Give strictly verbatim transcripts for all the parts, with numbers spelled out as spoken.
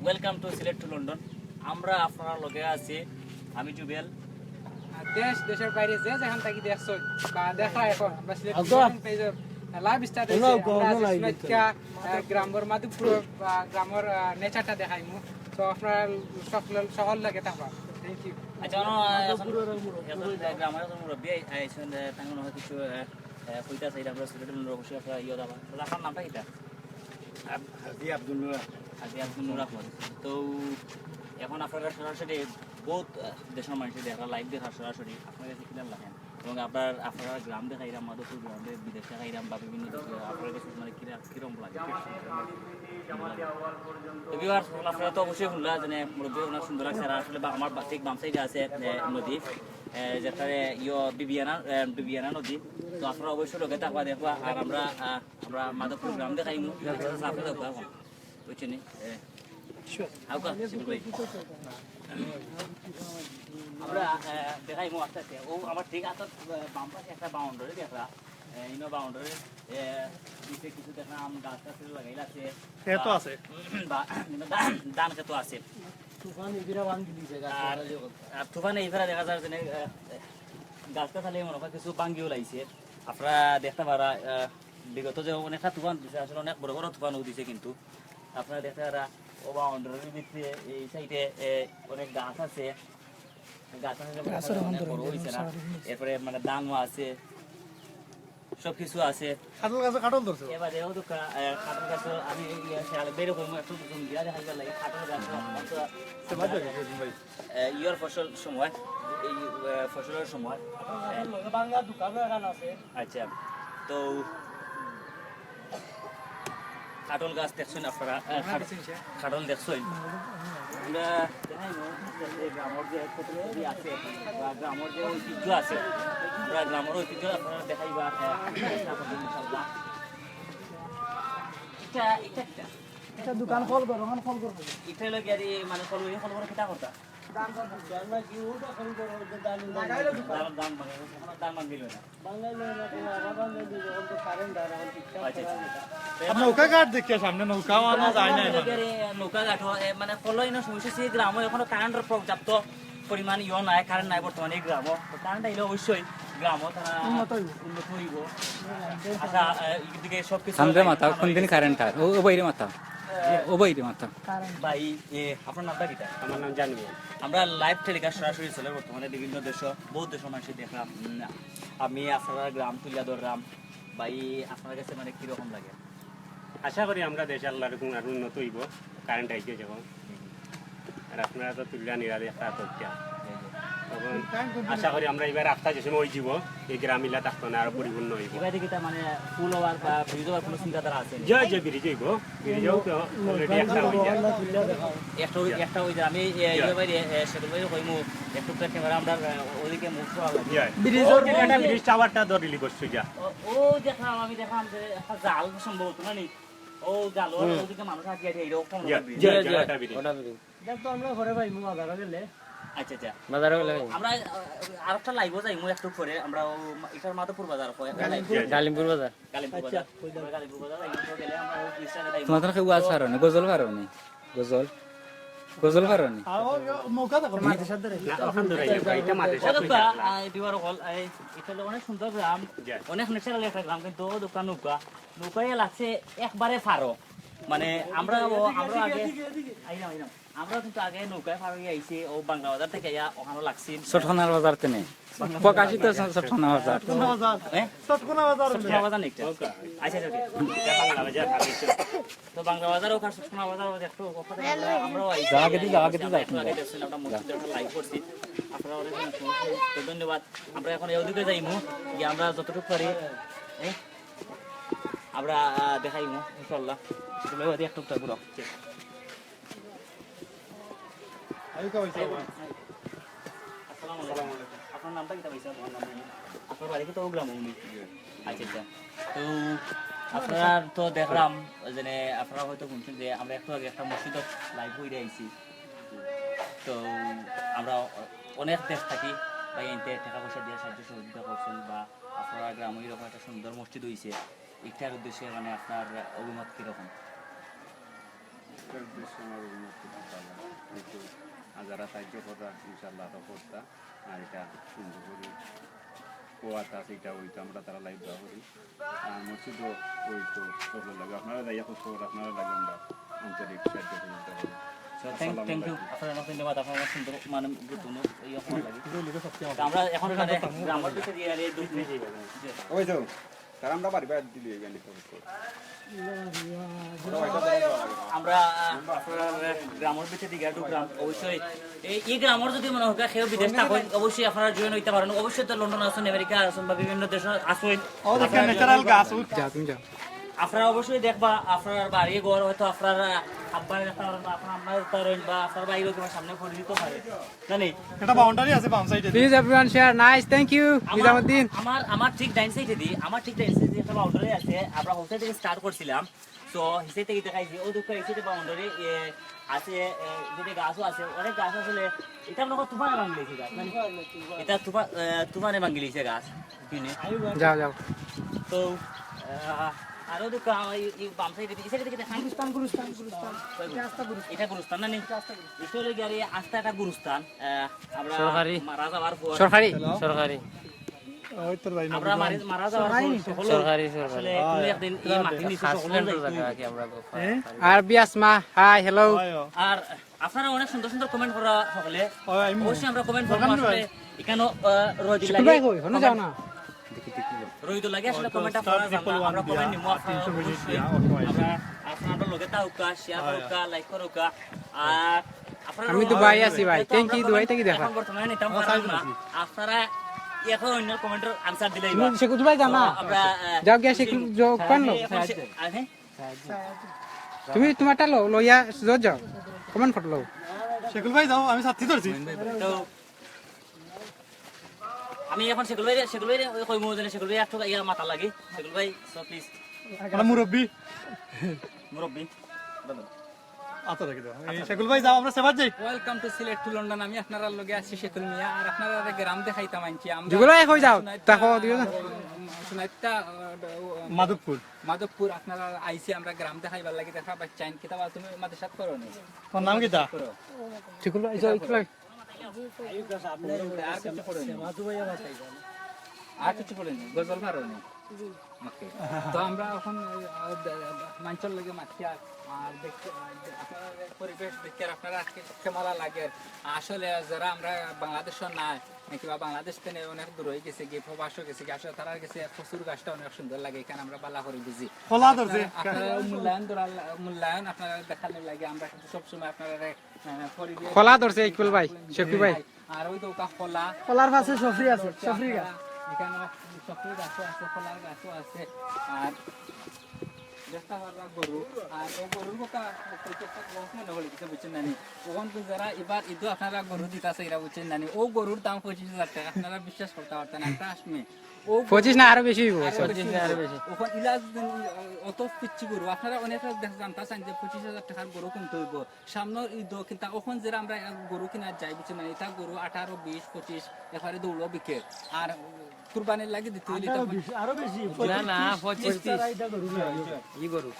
Welcome to Sylhet to London। আমরা আপনারার লগে আছি, আমি জুবেল। আর দেশ, দেশের বাইরে যে যেখান থাকি দেখছইন বা দেখরা এখন, আমরা সিলেট আচ্ছা। Tourism page-র live status-এ আমরা আছি। আমরা আছি সিলেট, আহ, গ্রামর মাধবপুর, আহ, গ্রামর, আহ, nature-টা দেখাইমু। তো আপনারা সকল, সকল লগে থাকবা। Thank you। আচ্ছা, অনো, আহ, এখন, এখন, আহ, গ্রামর একজন মুরব্বি আই-, আইছইন, আহ, তাই মনে হয় কিছু, আহ, আহ, কইতা চাইরা আমরা সিলেট টু লন্ডন অবশ্যই আপনারা ইয়ে যাবা। তো আপনার নামটা কিতা? আব-, হাজী আব্দুল নূর আহমদ। হাজী আব্দুল নূর আহমদ। তো এখন আপনারা সরাসরি বহুত, আহ, দেশের মানুষ দেখরা, live দেখরা সরাসরি, আপনার কাছে কিরম লাগে? এবং আপনার, আপনারা গ্রাম দেখাইরাম, মাধবপুর গ্রাম, বিদেশ দেখাইরাম বা বিভিন্ন দেশে, আপনার কাছে মানে কিরা-, কিরম লাগে? তো viewers, আপনারা তো অবশ্যই শুনলা যে মুরব্বি অনেক সুন্দর লাগছে, আর আসলে বা-, আমার বা-, ঠিক বাম side-এ আছে, এ, নদী, এ, যেটারে ইয়ো বিবিয়ানা, এ, বিবিয়ানা নদী। তো আপনারা অবশ্যই লগে থাকবা, দেখবা। আর আমরা, আহ, আমরা মাধবপুর গ্রাম দেখাইমু, আচ্ছা, আচ্ছা, আপনারা দেখবা এখন। বুঝছেন নি? এ, আউকা, শিবুল ভাই। আমরা, এ, দেখাইমু আস্তে আস্তে। ও আমার ঠিক আতর, এ, বাম পাশে একটা boundary দেখরা। এ, ইনো boundary, এ, নিচে কিছু দেখলাম গাছ টাছ লাগাইল আছে। খেতও আছে। বা, ধান, ধান খেতও আছে। তুফান ইফিরা ভাঙি দিছে গাছ আর, লাগাইলে। আর তুফানে ইফিরা দেখা যায় যে, এ, গাছ টাছ ফালে মনে হয় কিছু ভাঙিও লাইছে। আপনারা দেখতা পারা, এ, বিগত যে অনেকটা তুফান দিছে, আসলে অনেক বড় বড় তুফানও দিছে, কিন্তু আপনারা দেখতা পারা ও boundary-র ভিতরে এই side-এ, এ, অনেক গাছ আছে, গাছ আছে, গাছের অনেক বড় হইছে না। এরপরে মানে ধানও আছে, সব কিছু আছে। কাঁঠাল গাছে কাঁঠাল ধরছে। এবারে ও তো কা-, এ, কাঁঠাল গাছে আমি এই, ইয়ে, খেয়াল বের করবো, একটু জুম দিয়া দেখাইবার লাগি। কাঁঠাল গাছে আমার তো, এ, ইয়র ফসল সময়, এই, এ, ফসলের সময়। বাংলা দোকানও এখানে আছে। আচ্ছা, তো কাঁঠাল গাছ দেখছইন আপনারা? আহ, কাঁঠাল দেখছইন? আমরা দেখাইমু যে গ্রামর যে প্রকৃতি আছে বা গ্রামর যে ঐতিহ্য আছে, আমরা গ্রামর ঐতিহ্য আপনারা দেখাইবা, আহ, ইনশাআল্লাহ। এটা, এটা, এটা। এটা দোকান খোল করো, ওখানে খোল করো। এটা হলো গিয়ে মানে খোল, ওই খোল করে কিতা করতা? ধান, ধান ভাঙে, ওখানে ধান ভাঙিল না। আচ্ছা, আচ্ছা। আর নৌকা ঘাট দেখিয়া সামনে নৌকা আনা যায় না এখানে। নৌকা ঘাট হয়, এ, মানে, ফলো ইনো সমস্যা হচ্ছে, গ্রামও এখনো কারেন্টের পর্যাপ্ত পরিমাণ ইয়ো নাই, কারেন্ট নাই বর্তমানে এই গ্রামও। তো কারেন্ট আইলে অবশ্যই গ্রামও তারা উন্নত হইব। উন্নত হইব। আচ্ছা, এ, এদিকে সব কিছু সামনে মাথা, কোন দিন কারেন্ট আর? ও, ও বাইরে মাথা। ও বাইরে মাথা। ভাই, এ, আপনার নামটা কিতা? আমার নাম জানবি। আমরা live telecast সরাসরি চলে বর্তমানে বিভিন্ন দেশ, বহুত দেশের মানুষ দেখলাম। উম, আমি আপনার গ্রাম তুলিয়া ধরলাম। ভাই, আপনার কাছে মানে কিরকম লাগে? আশা করি আমরা দেশ আল্লাহর হুকুম আরো উন্নত হইব, কারেন্ট আইছে যখন। আর আপনারা তো তুলিয়া নিরালি একটা তথ্য। তখন আশা করি আমরা এবার রাস্তা যে সময় হয়ে যাব, এই গ্রাম ইলা থাকতো না, আরো পরিপূর্ণ হইব। এবার দেখি তার মানে ফুল হওয়ার বা ব্রিজ হওয়ার কোনো চিন্তাধারা আছে? জি, জি, ব্রিজ হইব। ব্রিজ হোক তো already একটা হয়ে যায়। একটা হই-, একটা হয়ে যায়। আমি, এ, ইয়ে বাইরে, এ, সেগুলো বাইরে কইমু, একটু ক্যামেরা আমরা, এ, ওদিকে মুভ করা লাগে। জি। ব্রিজ ওর ওর একটা ব্রিজ টাওয়ারটা ধরিলি বসছো যা। ও, ও দেখলাম, আমি দেখলাম যে একটা জাল সম্ভবত, না নি? ও জাল, ওর হুম। ওদিকে মানুষ আটকে আটকে এইরকম জি, ব্রিজ। জি, জি, জি, ওটা ব্রিজ। ওটা ব্রিজ। দেখ তো আমরা ঘরে পাইমু বাজারে গেলে। আচ্ছা, আচ্ছা। বাজারে গেলে পাইমু। আমরা, আহ, আরেকটা live-ও যাইমু একটু পরে। আমরা ও মা-, এটার মাধবপুর বাজার হয়, একটা live। জি, জি। ডালিমপুর বাজার। ডালিমপুর আচ্ছা, বাজার। কই যাবো? আমরা ডালিমপুর বাজার যাইমু, তো গেলে আমরা ওই ব্রিজটা যাইমু। তোমার তো কেউ আজ হারো না, গজল হারো নি? গজল? গজল হারো নি? আর ও, ও মৌকা দেখো, মাদ্রাসার ধারে। না, ওখান ধরে যাইবো, এটা মাদ্রাসা ও কই দোকা, থাকলা? আহ, দিবার হল, এই, এটা হলো অনেক সুন্দর গ্রাম, জি। অনেক natural একটা গ্রাম, কিন্তু ও দোকান নৌকা, নৌকায় লাগছে একবারে ফারো। মানে, আমরা ও, আমরা আগে, আইলাম, আইলাম। আমরা কিন্তু আগে নৌকায় পার হয়ে আইছি, ও বাংলা বাজার থেকে আইয়া ওখানে লাগছি। চটকনার বাজার তেনে। বাংলা প্রকাশিত বাজার। চ-, চটকনা বাজার। চটকনা বাজার। হ্যাঁ? চটকনা বাজার। চটকনা বাজার নাকি? ওকে। আচ্ছা, আচ্ছা, ওকে। এটা বাংলা বাজার, ভাবি তো। তো বাংলা বাজার ওখানে চটকনা বাজার, ওই দেখো, ওখানে আমরা, আমরাও আইছি। যা, আগে দিয়ে যাও, আগে দিয়ে যাও। একটু আগে দেখছেন, আমরা মসজিদের ওখানে live করছি। আপনারা অনেক অনেক তো ধন্যবাদ। আমরা এখন এই ওদিকে যাইমু, গিয়ে আমরা যতটুকু পারি, এই, আমরা, আহ, দেখাইমু, ইনশাআল্লাহ। তোমরা ওদিকে একটু ঘুরো। আইকা ভাই সাহেব। আসসালামু আলাইকুম। আসসালামু আলাইকুম। আপনার নামটা কিতা ভাই সাহেব? আমার নাম মিলন। আপনার বাড়ি কি তো গ্রাম উনি? জি। আচ্ছা, আচ্ছা। তো আপনারা তো দেখলাম, যে আপনারা হয়তো শুনছেন যে আমরা একটু আগে একটা মসজিদর live হইয়া আইছি। তো আমরা অনেক দেশ থাকি ভাই এনতে টাকা পয়সা দিয়ে সাহায্য সহযোগিতা করছেন বা আপনারা গ্রামে এরকম একটা সুন্দর মসজিদ হইছে, এটার উদ্দেশ্যে মানে আপনার অভিমত কিরকম? উদ্দেশ্যে আমার অভিমত করতে পারলাম। কিন্তু আর যারা সাহায্য কররা, ইনশাআল্লাহ, তো করতা। আর এটা সুন্দর করে কোয়াটা আছে, এটা ওই তো আমরা তারা লাইভ দেওয়া করি। আর মসজিদও ওই তো সকলের লাগে। আপনারা যাইয়া খোঁজ খবর, আপনারা লাগে আমরা আন্তরিক সাহায্য সহযোগিতা করি। So, thank, আসসালামু thank you. আলাইকুম। আপনারা আমাকে ধন্যবাদ, আপনারা সুন্দর মানে গুরুত্বপূর্ণ এই আপনার লাগে। তো আমরা এখন মানে গ্রামের ভিতরে দিয়ে আর এই দুধ নিয়ে যাই। ওই তো, তারা আমরা বাড়ি বাড়ি দিলি এই গানটি খবর। আমরা, আহ, আপনারা গ্রামের ভিতরে দিয়ে একটু গ্রাম অবশ্যই এই, এই গ্রামের যদি মনে হয় কেউ বিদেশ থাকেন, অবশ্যই আপনারা জয়েন হইতে পারেন। অবশ্যই তো লন্ডন আছেন, আমেরিকা আছেন বা বিভিন্ন দেশে আছেন। ও, দেখেন, ন্যাচারাল গাছ, উঠ। যাও, তুমি যাও। আপনারা অবশ্যই দেখবা, আপনার বাড়ি ঘর হয়তো আপনার, আহ, আব্বা দেখতে পারেন বা আপনার আম্মা দেখতে পারেন বা আপনার বাইরে কেউ সামনে পড়ে দিতে পারে। জানি। এটা বাউন্ডারি আছে বাম সাইডে। Please everyone share. Nice, thank you, আমার, নিজামুদ্দিন। আমার, আমার ঠিক ডাইন সাইডে দি, আমার ঠিক ডাইন সাইডে একটা বাউন্ডারি আছে। আমরা হোম সাইড থেকে স্টার্ট করছিলাম। তো হিসেব থেকে দেখাইছি, ও দুঃখ হিসেবে বাউন্ডারি, এ, আছে, এ, এদিকে গাছও আছে, অনেক গাছ আসলে, এটা মনে হয় তুফানে ভাঙি লিয়েছে গাছ, না? এটা তুফা-, এ, তুফানে ভাঙি লিয়েছে গাছ। বুঝলি? যাও, যাও। তো, আহ, আরো দুঃখ, এই, এই বাম সাইডে, এই সাইডে দেখে দেখাই। গুরুস্থান, গুরুস্থান, গুরুস্থান। কই গুরুস্থান? এটা আস্তা গুরুস্থান। এটা গুরুস্থান না নি? এটা আস্তা গুরুস্থান। এটা হলো গিয়ে আর এই আস্তা একটা গুরুস্থান, আহ, আমরা সরকারি। মারা যাওয়ার পর সরকারি? হ্যালো? সরকারি। ওই তোর ভাই আমরা নবীন। মারি-, মারা যাওয়ার পর সরকারি? সকল সরকারি, সরকারি। আসলে কোনো একদিন এই মাটির নিচে সকল খাসল্যান্ডর যাইতো। জায়গা কি আমরা তো হ্যাঁ? আরবি আসমা, হাই, হ্যালো। হাই, ও। আর আপনারা অনেক সুন্দর সুন্দর কমেন্ট করা সকলে। ওই, আমি অবশ্যই আমরা কমেন্ট করবো দোকান আসলে ভাই। এখানেও, আহ, রোদ শুক্র লাগে ভাই কই? হনো যাও কমেন্ট। না। রোদ লাগে আসলে ওই তো কমেন্ট star আপনারা triple জানলা। One আমরা দিয়া, কমেন্ট নিমু, আর আপনারা তিনশো মিনিট অবশ্যই দিয়া, ওকে ভাই। আমরা, আপনারা লগে থাকুকা, শেয়ার হ্যাঁ। করুকা, লাইক করুকা। আর আপনারা আমি দুবাই আছি ভাই। আমরা thank you, কমেন্ট দুবাই থেকে দেখা। এখন বর্তমানে নিতাম আমার পারলাম না। সাইজ আছে। আপনারা এখন অন্য কমেন্টের আনসার দিলেই তুমি বা। শেখ দুবাই যাও না? তো আমরা, আহ, যাও গিয়া শেখ খুশি। যাও, কোন লোক? এখন সে-, আহ, হ্যাঁ? তুমি তোমারটা লও, লইয়া যাও, যাও। কমেন্ট ফটো লও। শেখুল ভাই যাও, আমি সাথী ধরছি। তো আমি এখন শেখুল ভাই, শেখুল ভাই, ওই কই মজনে শেখুল ভাই একটু ইয়া মাথা লাগি। শেখুল ভাই, so please। আমরা মুরব্বি। মুরব্বি। বলো। আচ্ছা, রেখে দাও। এই শেখুল ভাই যাও, আমরা সেবার যাই। Welcome to Sylhet to London. আমি আপনারার লগে আছি শেখুল মিয়া, আর আপনারারে গ্রাম দেখাইতাম আনছি। আমরা জুগুলাই কই যাও? সুনাইতা, দেখো, দিও না। সুনাইতা, আহ, মাধবপুর। মাধবপুর আপনারা আইছি, আমরা গ্রাম দেখাইবার লাগি দেখা পাচ্ছেন। কিতাবা তুমি মাদ্রাসাত পড়ো নি? তোর নাম কিতা? পড়ো। শেখুল ভাই, যাও, একটু আর কিছু পড়ো নি? আর কিছু পড়ো নি? গজল পারো নি? জি। ওকে। তো আমরা এখন, আহ, দ-, দ-, মাঞ্চল লগে মাতছি আর, আর দেখতে, আর আপনারা পরিবেশ দেখতে আর আপনারা আজকে কেমন লাগে? আসলে যারা আমরা বাংলাদেশও নাই, কিবা বাংলাদেশ থেকে অনেক দূর হয়ে গেছে গিয়ে, প্রবাসও গেছে গিয়ে, আসলে তারার গেছে কচুর গাছটা অনেক সুন্দর লাগে, এখানে আমরা বালা করে বুঝি। খোলা ধরছে। আপনারা, আপনারা মূল্যায়ন ধরার লা-, মূল্যায়ন আপনারা দেখানোর লাগে আমরা কিন্তু সবসময় আপনারা, আহ, পরিবেশ খোলা ধরছে ইকুল ভাই, শফি ভাই। আর ওই তো ওটা খোলা। খোলার পাশে সফরি আছে, সফরি গাছ। এখানে সফরি গাছও আছে, খোলার গাছও আছে। আর দেখতে পারবা গরু, আর ও গরুর কথা কইতে একটা গল্প মনে পড়ে গেছে, বুঝছেন নানি? তখন তো যারা এবার ঈদও আপনারা গরু দিতাছে, এরা বুঝছেন নানি? ও গরুর দাম পঁচিশ হাজার টাকা, আপনারা বিশ্বাস করতে পারতেন না, ট্রাস্ট মি। ও গরু পঁচিশ না, আরো বেশি হইব। আরো পঁচিশ না, আরো বেশি। ওখান ইলাজ দিন, অত পিচ্ছি গরু, আপনারা অনেক দেখ জানতা চান যে পঁচিশ হাজার টাকার গরু কিনতে হইব। সামনের ঈদও কিন্তু ওখান যারা আমরা গরু কিনার যাই, বুঝছেন নানি? এটা গরু আঠারো, বিশ, পঁচিশ, এবারে দৌড়ও বিকে। আর কুরবানির লাগি দিতে হইলে এটা আঠারো, বিশ, আরো বেশি। না, না, পঁচিশ, তিরিশ। ই গরু।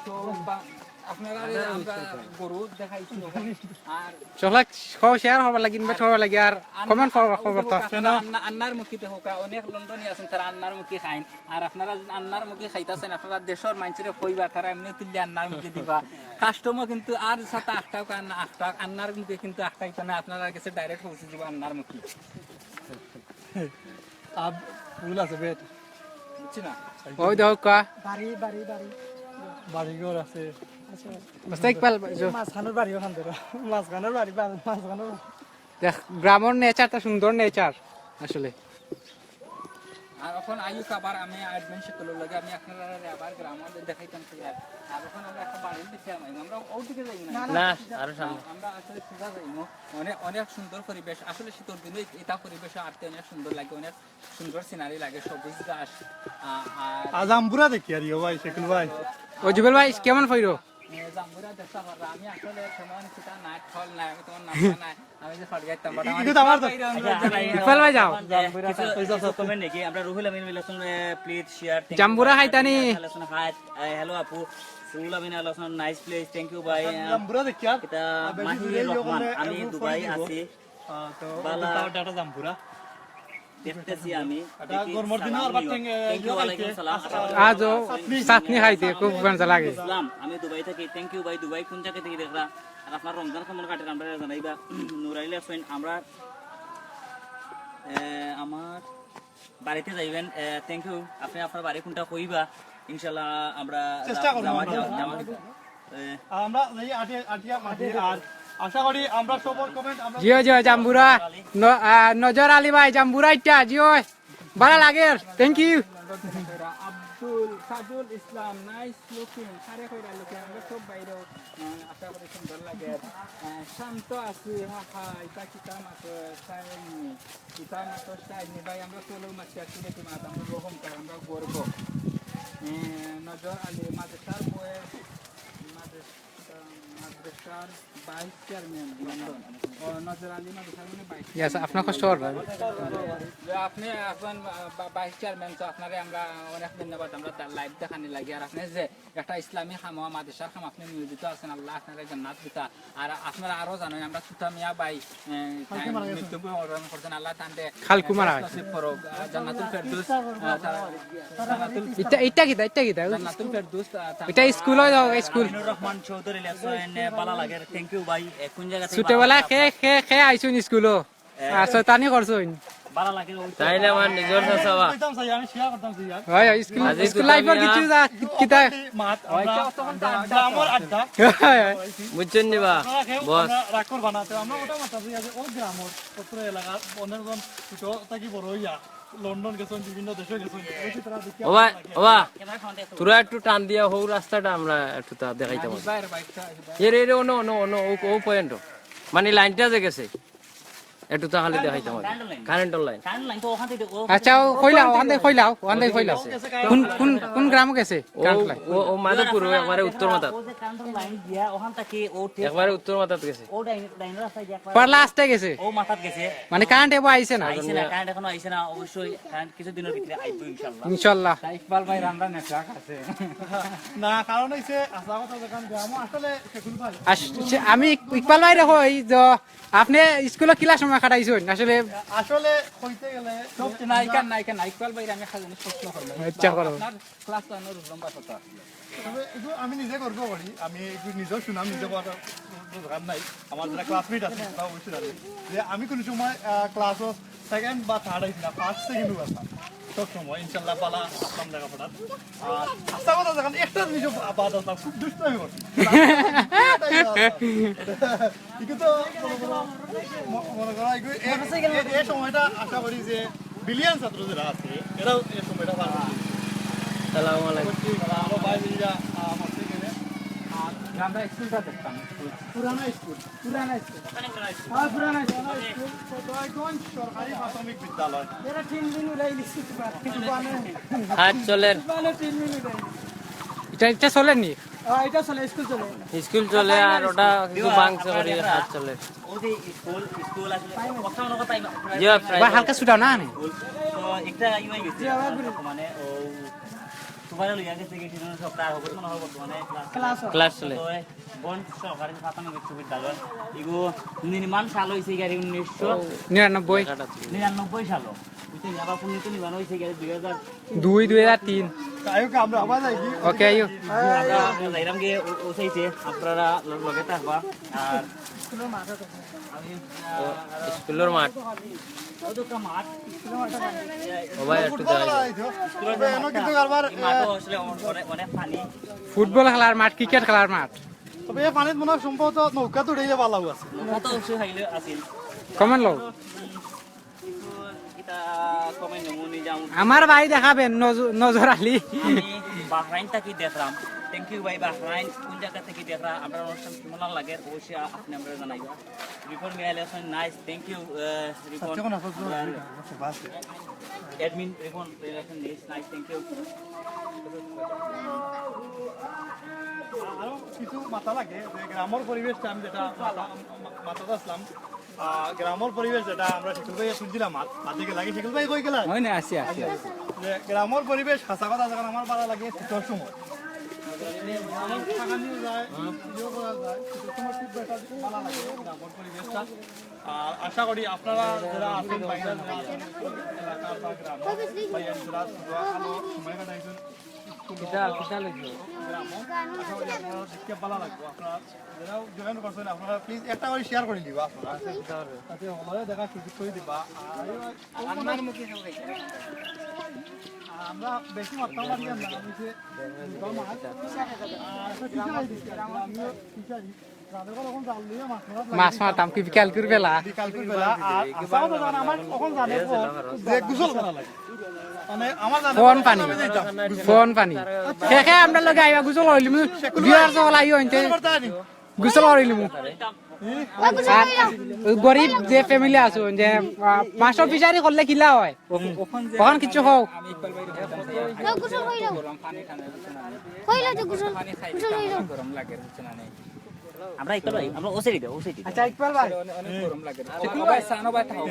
তো বা-, আপনারা আমরা গরু দেখাইছি ওখানে। আর চলা, খাও, শেয়ার হবার লাগি, ইনভাইট হবার লাগি, আর আন-, কমেন্ট আর ফর-, ওই যে খবর তো। আপনারা আন্না-, আন্নার মুখী দেখো কা, অনেক লন্ডনী আছেন, তারা আন্নার মুখী খাইন। আর আপনারা যদি আন্নার মুখী খাইতাছেন, আপনারা দেশর মানুষরে কইবা, তারা এমনি তুললে আন্নার মুখী দিবা। কাস্টমও কিন্তু আর সাথে আটকাও, কার না আটকাও, আন্নার মুখী কিন্তু আটকাইতো না, আপনারা গেছে ডাইরেক্ট পৌঁছে দিব আন্নার মুখী। আব-, ভুল আছে, বেট। বুঝছি না। ওই দেখো কা। বাড়ি, বাড়ি, বাড়ি। বাড়িঘর আছে। আচ্ছা। মাস্টার ইকবাল, এই যে মাঝখানোর বাড়ি ওখান ধরো। মাঝখানোর বাড়ি, বা-, মাঝখানোর বাড়ি। দেখ, গ্রামর নেচারটা সুন্দর নেচার আসলে। আর এখন আইউক আবার আমি অ্যাডমিন সকলের লগে আমি আপনারা আবার গ্রাম দেখাইতাম কি আর। আর এখন আমরা একটা বাড়ির দিকে যাই, আমরা ওর দিকে যাই না। না, না, আরো সামনে। আমরা আসলে সিধা যাই না। অনেক, অনেক সুন্দর পরিবেশ। আসলে শীতর দিনে এটা পরিবেশ আটতে অনেক সুন্দর লাগে, অনেক সুন্দর সিনারি লাগে, সবুজ ঘাস। আ-, আর আর জাম্বুরা দেখি আর ইয়ো ভাই, শেখুল ভাই। ও জুবেল ভাই, কেমন পাইরো? এ, জাম্বুরা দেখতে পাররা। আমি আসলে তেমন সেটা নাই, ফল নাই, আমি তেমন নাস্তা নাই। আমি যে ফল খাইতাম, but আমার কিন্তু আমার তো বাইরে অন্য জায়গায় ইকবাল ভাই যাও। কিছু, কিছু কমেন্ট নাকি? আমরা রুহুল আমিন মিলাসুন, এ, please share, thank you। জাম্বুরা হাইতানি। হাই, এ, hello আপু। রুহুল আমিন আল Hasan, nice place, thank you ভাই। জাম্বুরা দেখিয়ার। এটা আর বেশি মাহির দূরে ইয়ে রহমান, করলে আমি একটু দুবাই পরে দিব। আছি। আহ, তো বালা। ওটা, ওটা, ওটা জাম্বুরা। দেখতেছি আমি। এটা দেখি, গরমের দিনে সালাম আর বাদ দিও। Thank you, ইয়ে ওয়ালাইকুম খাইতে। সালাম। আজ ও চাটনি। চাটনি খাইতে খুব মজা লাগে। ইসলাম, আমি দুবাই থাকি। Thank you ভাই, দুবাই কোন জায়গা থেকে দেখরা? আর আপনার রমজান কেমন কাটের আমরা জানাইবা। নুরাইল হোসেন, আমরা, এ, আমার বাড়িতে যাইবেন। এ, thank you। আপনি আপনার বাড়ি কোনটা কইবা? ইনশাআল্লাহ আমরা চেষ্টা করব জামা-, আমরা। জামা-, জামা-, এ, আর আমরা এই আটিয়া, আটিয়া মাটি আর আশা করি আমরা সবর comment আমরা জিও, জিও, জাম্বুরা। ন-, আ, নজর আলী ভাই, জাম্বুরা ইটা, জিও। বালা লাগের, thank you। আব্দুল সাদুল ইসলাম, nice looking, সারে কইরা looking, আমরা সব বাইরে, আহ, আশা করি সুন্দর লাগে। আহ, শান্ত আছি, হা হা, ইটা কিতা মাতো, শাইনি, ইটা মাতো শাইনি ভাই, আমরা চলো মাছি আছি দেখি মাত, আমরা রকম কর, আমরা গর্ব। আহ, নজর আলী, মাদ্রাসার বয়স, মাদ্রাসা মাদ্রাসার vice chairman, লন্ডন। ও, নজর আলী মাদ্রাসার মানে vice Yes, chairman। আপনার কষ্ট করবেন। যে আপনি এখন, আহ, বা-, vice chairman, তো আপনারে আমরা অনেক ধন্যবাদ। আমরা তার live দেখানি লাগি। আর আপনি যে একটা ইসলামী খাম, মাদ্রাসার খাম আপনি নিয়োজিত আছেন, আল্লাহ আপনারে জান্নাত দিতা। আর আপনারা আরো জানেন, আমরা তুতা মিয়া ভাই, আহ, কালকে মারা গেছেন। মৃত্যুবরণ করছেন, আল্লাহ তানরে কালকে মারা গেছেন। নসিব করুক, আহ, জান্নাতুল ফেরদৌস, আহ, তা-, জান্নাতুল ইটা, ইটা কিতা, ইটা কিতা? জান্নাতুল ফেরদৌস, আহ, তা-, ইটা স্কুল অয়, স্কুল। আমিনুর রহমান চৌধুরী লেখছেন, এ, বালা লাগের। Thank you ভাই। এ, কোন জায়গা থেকে ছোটবেলায় বালা খে, খে, খে আইছুন স্কুলো। এ, আর শয়তানি করছুন। বালা লাগের ওই তাই না, আমার নিজর চাচা বা। কইতাম চাই, আমি share করতাম চাই আর। হয়, হয়, স্কুল, আজি স্কুল তো life-র আমি কিছু আর যা, কিতা? মাত, আমরা, ওইটা তখন তো আমরা আড্ডা আমার তো। আড্ডা। হয়, হয়। বুঝছেন নি বা? আপনারা কেউ বস। আমরা রাগ করবা না, তো আমরা ওটা মাত্র আছে, আছে ও গ্রামর, অত্র এলাকার অনেকজন ছোট থাকি বড় হইয়া লন্ডন গেছেন, বিভিন্ন দেশে গেছেন, ওই যে তারা দেখি ওবা, আপনারা ওবা, লাগে। তোরা একটু টান দিয়া হউ রাস্তাটা আমরা একটু তা দেখাইতাম। এরে, এরে, অনো, অনো, অনো, ও, ও point। মানে lineটা যে গেছে, একটু তা খালি দেখাইতাম। Current line। Current line। Current line তো ওখান থেকে, ও আচ্ছা, ও কইলাও, ওখান থেকে কইলাও, ওখান থেকে কইলাও। কোন, কোন, কোন গ্রামো গেছে? ও, current line। ও, ও মাধবপুর, ও একবারে উত্তর মাথাত। ও যে current line দিয়া, ওখান থেকে ও ঠিক একবারে উত্তর মাথাত গেছে। ও ডাইন, ডাইন রাস্তায় গিয়া একবার পুরা last-এ গেছে। ও মাথাত গেছে। মানে current এবার আইছে না? আইছে না, current এখনো আইছে না, অবশ্যই current কিছুদিনের ভিতরে আইবো ইনশাআল্লাহ। ইনশাআল্লাহ। তা ইকবাল ভাইর আমরা network আছে। না, কারণ হইছে, আসল কথা যেখান গ্রামো আসলে শেখুল ভাই। আস-, সে-, আমি ইক-, ইকবাল ভাইরে কই যে আপনি স্কুলো কিলা সময় কাটাইছইন আসলে? আসলে কইতে গেলে সব না, ইখান না, ইখান না, ইকবাল ভাইরে আমি একটা জিনিস প্রশ্ন করবো। আচ্ছা, করো। আপনার class one-এর roll number কত আসলে? তবে একটু আমি নিজে গর্ব করি, আমি একটু নিজেও শুনাম, নিজে বলার দরকার নাই। আমার যারা classmate আছে, তারা অবশ্যই জানে যে আমি কোনো সময়, আহ, class-ও second বা third আইছি না, first, second-ও আইছি। সব সময় ইনশাআল্লাহ বালা আসলাম লেখাপড়াত। আর আস্তা কথা যখন একটা জিনিসও বা-, বাদ আসলাম, খুব দুষ্টামি করছি। এটাই বাদ আসলাম। এগুলো তো মনে করো, ম-, মনে করো, এগুলো এ-, এ-, এ সময়টা আশা করি যে brilliant ছাত্র যারা আছে, এরাও এ সময়টা পার করছে। সালামু আলাইকুম। করছি, আরো বাইরে যা, আহ, মারতে গেলে। আর আমরা স্কুলটা দেখতাম, স্কুল। পুরানো স্কুল। পুরানো স্কুল। হ্যাঁ, পুরানো স্কুল। কদয়গঞ্জ সরকারি প্রাথমিক বিদ্যালয়। এরা তিন দিন উলাই দিচ্ছে, কিছু বানায়। কাজ চলের। বানায় তিন দিন উলাই। এটা, এটা চলের নি? হ্যাঁ, এটা চলে, স্কুল চলে। স্কুল চলে, আর ওটা কিছু ভাঙছে করি, কাজ চলের। ও যে স্কুল, স্কুল আসলে কথা মনে কথা ইমা-, জি, ভাই, হালকা ছুটাও না, নে। স্কুল। তো একটা ইয়ে হয়ে গেছে, জি, আমার বর্তমানে ও সুপারে লইয়া গেছে কি, সেজন্য সব তার হবে, মনে হয় বর্তমানে ক্লাস ক্লাস চলে। তো এই বন সরকারি প্রাথমিক উচ্চ বিদ্যালয়, এগো নির্মাণ সাল হইছে গিয়া উনিশশো নিরানব্বই। নিরানব্বই সাল। বুঝছেন? আবার পুনর্নির্মাণ হইছে গিয়া দুই হাজার দুই, দুই হাজার তিন। আইও কা, আমরা আবার যাই কি? ওকে, আইও। আমরা, আমরা যাইরাম গিয়া ও-, ও সাইডে, আপনারা ল-, লগে থাকবা। আর আমি, আহ, ও, স্কুলের মাঠ। ও তো একটা মাঠ। ও ভাই, একটু ফুটবল দাঁড়াই খেলা যাও। হইতো। স্কুলের তবে এনো মাঠটা, কিন্তু কারবার, এই মাঠও আহ, আসলে অনেক, অনেক পানি। ফুটবল খেলার মাঠ, ক্রিকেট খেলার মাঠ। তবে এই পানিত মনে হয় সম্ভবত নৌকা তো উঠাইলে ভালো আছে। নৌকা তো অবশ্যই থাকলে আছিল। কমেন্ট লও। কিন্তু এটা কমেন্ট নেমু, নিয়ে যাও। আমার ভাই দেখাবেন, নজ-, নজর আলী। আমি বাহরাইন থাকি দেখলাম। Thank you ভাই, বাহরাইন কোন জায়গা থেকে দেখরা? আমরা অনুষ্ঠান কেমন লাগে অবশ্যই আপনি আমরা জানাইবা। রিপন মিয়া লেখছেন, nice, thank you, আহ, রিপন। আচ্ছা, কোন আপাতত আমরা আছে, বাসে। Admin রিপন লেখছেন, nice, nice, thank you। আরো কিছু মাতা লাগে যে গ্রামর পরিবেশটা আমি যেটা মাতা, মাতাত আসলাম, আহ, গ্রামর পরিবেশ যেটা আমরা শিকুল ভাই শুনছিলাম, আর মাঝে গেলে আগে শিকুল ভাই কই গেলা? হয় না, আছি, আছি, আছি। যে গ্রামর পরিবেশ হাসা কথা যখন আমার ভালো লাগে শীতর সময়, থাকা নিয়ে যায়, ইয়ে করা যায়, কিন্তু তোমার খুব বেটার ভালো লাগে গ্রামর পরিবেশটা। আর আশা করি আপনারা যারা আছেন, বাইরে যারা আছেন, এলাকার বা গ্রাম, বা যারা ছোট আলো সময় কাটাইছেন, স্কুল কিতা, কিতা লাগবে? গ্রাম, আশা করি আপনারা দেখতে ভালো লাগবে। আপনারা যারা জয়েন করছেন, আপনারা প্লিজ একটা করে শেয়ার করে দিবা আপনারা। তাতে হলে দেখা সুযোগ করে দিবা। আর আমরা বেশি মারতাম পারি না, আমি যে দুটো মাছ, আর একটা ফিশারি দিচ্ছি, আমিও ফিশারি। মাছ মারতাম কি বিকাল করে বেলা? বিকাল করে বেলা। আর আসাও তো জানা, আমার কখন জানে যে গোসল করা লাগে। মানে, আমার জানে ফোন পানি। ফোন পানি। কে কে আমরা লগে আইবা, গোসল করিলিমু। ভিউয়ার সকল আইও অইন্তে। গোসল করিলিমু। আর ওই গরিব যে ফ্যামিলি আছে, যে, আহ, মাছর ফিশারি করলে কিলা হয়? অখন কিচ্ছু হোক। কইলো তো গোসল, গোসল কইলো। আমরা ইকবাল ভাই, আমরা ও সাইডে, ও সাইডে। আচ্ছা, ইকবাল ভাই। অনেক, অনেক গরম লাগে। ও ভাই, সানো ভাই, থাও।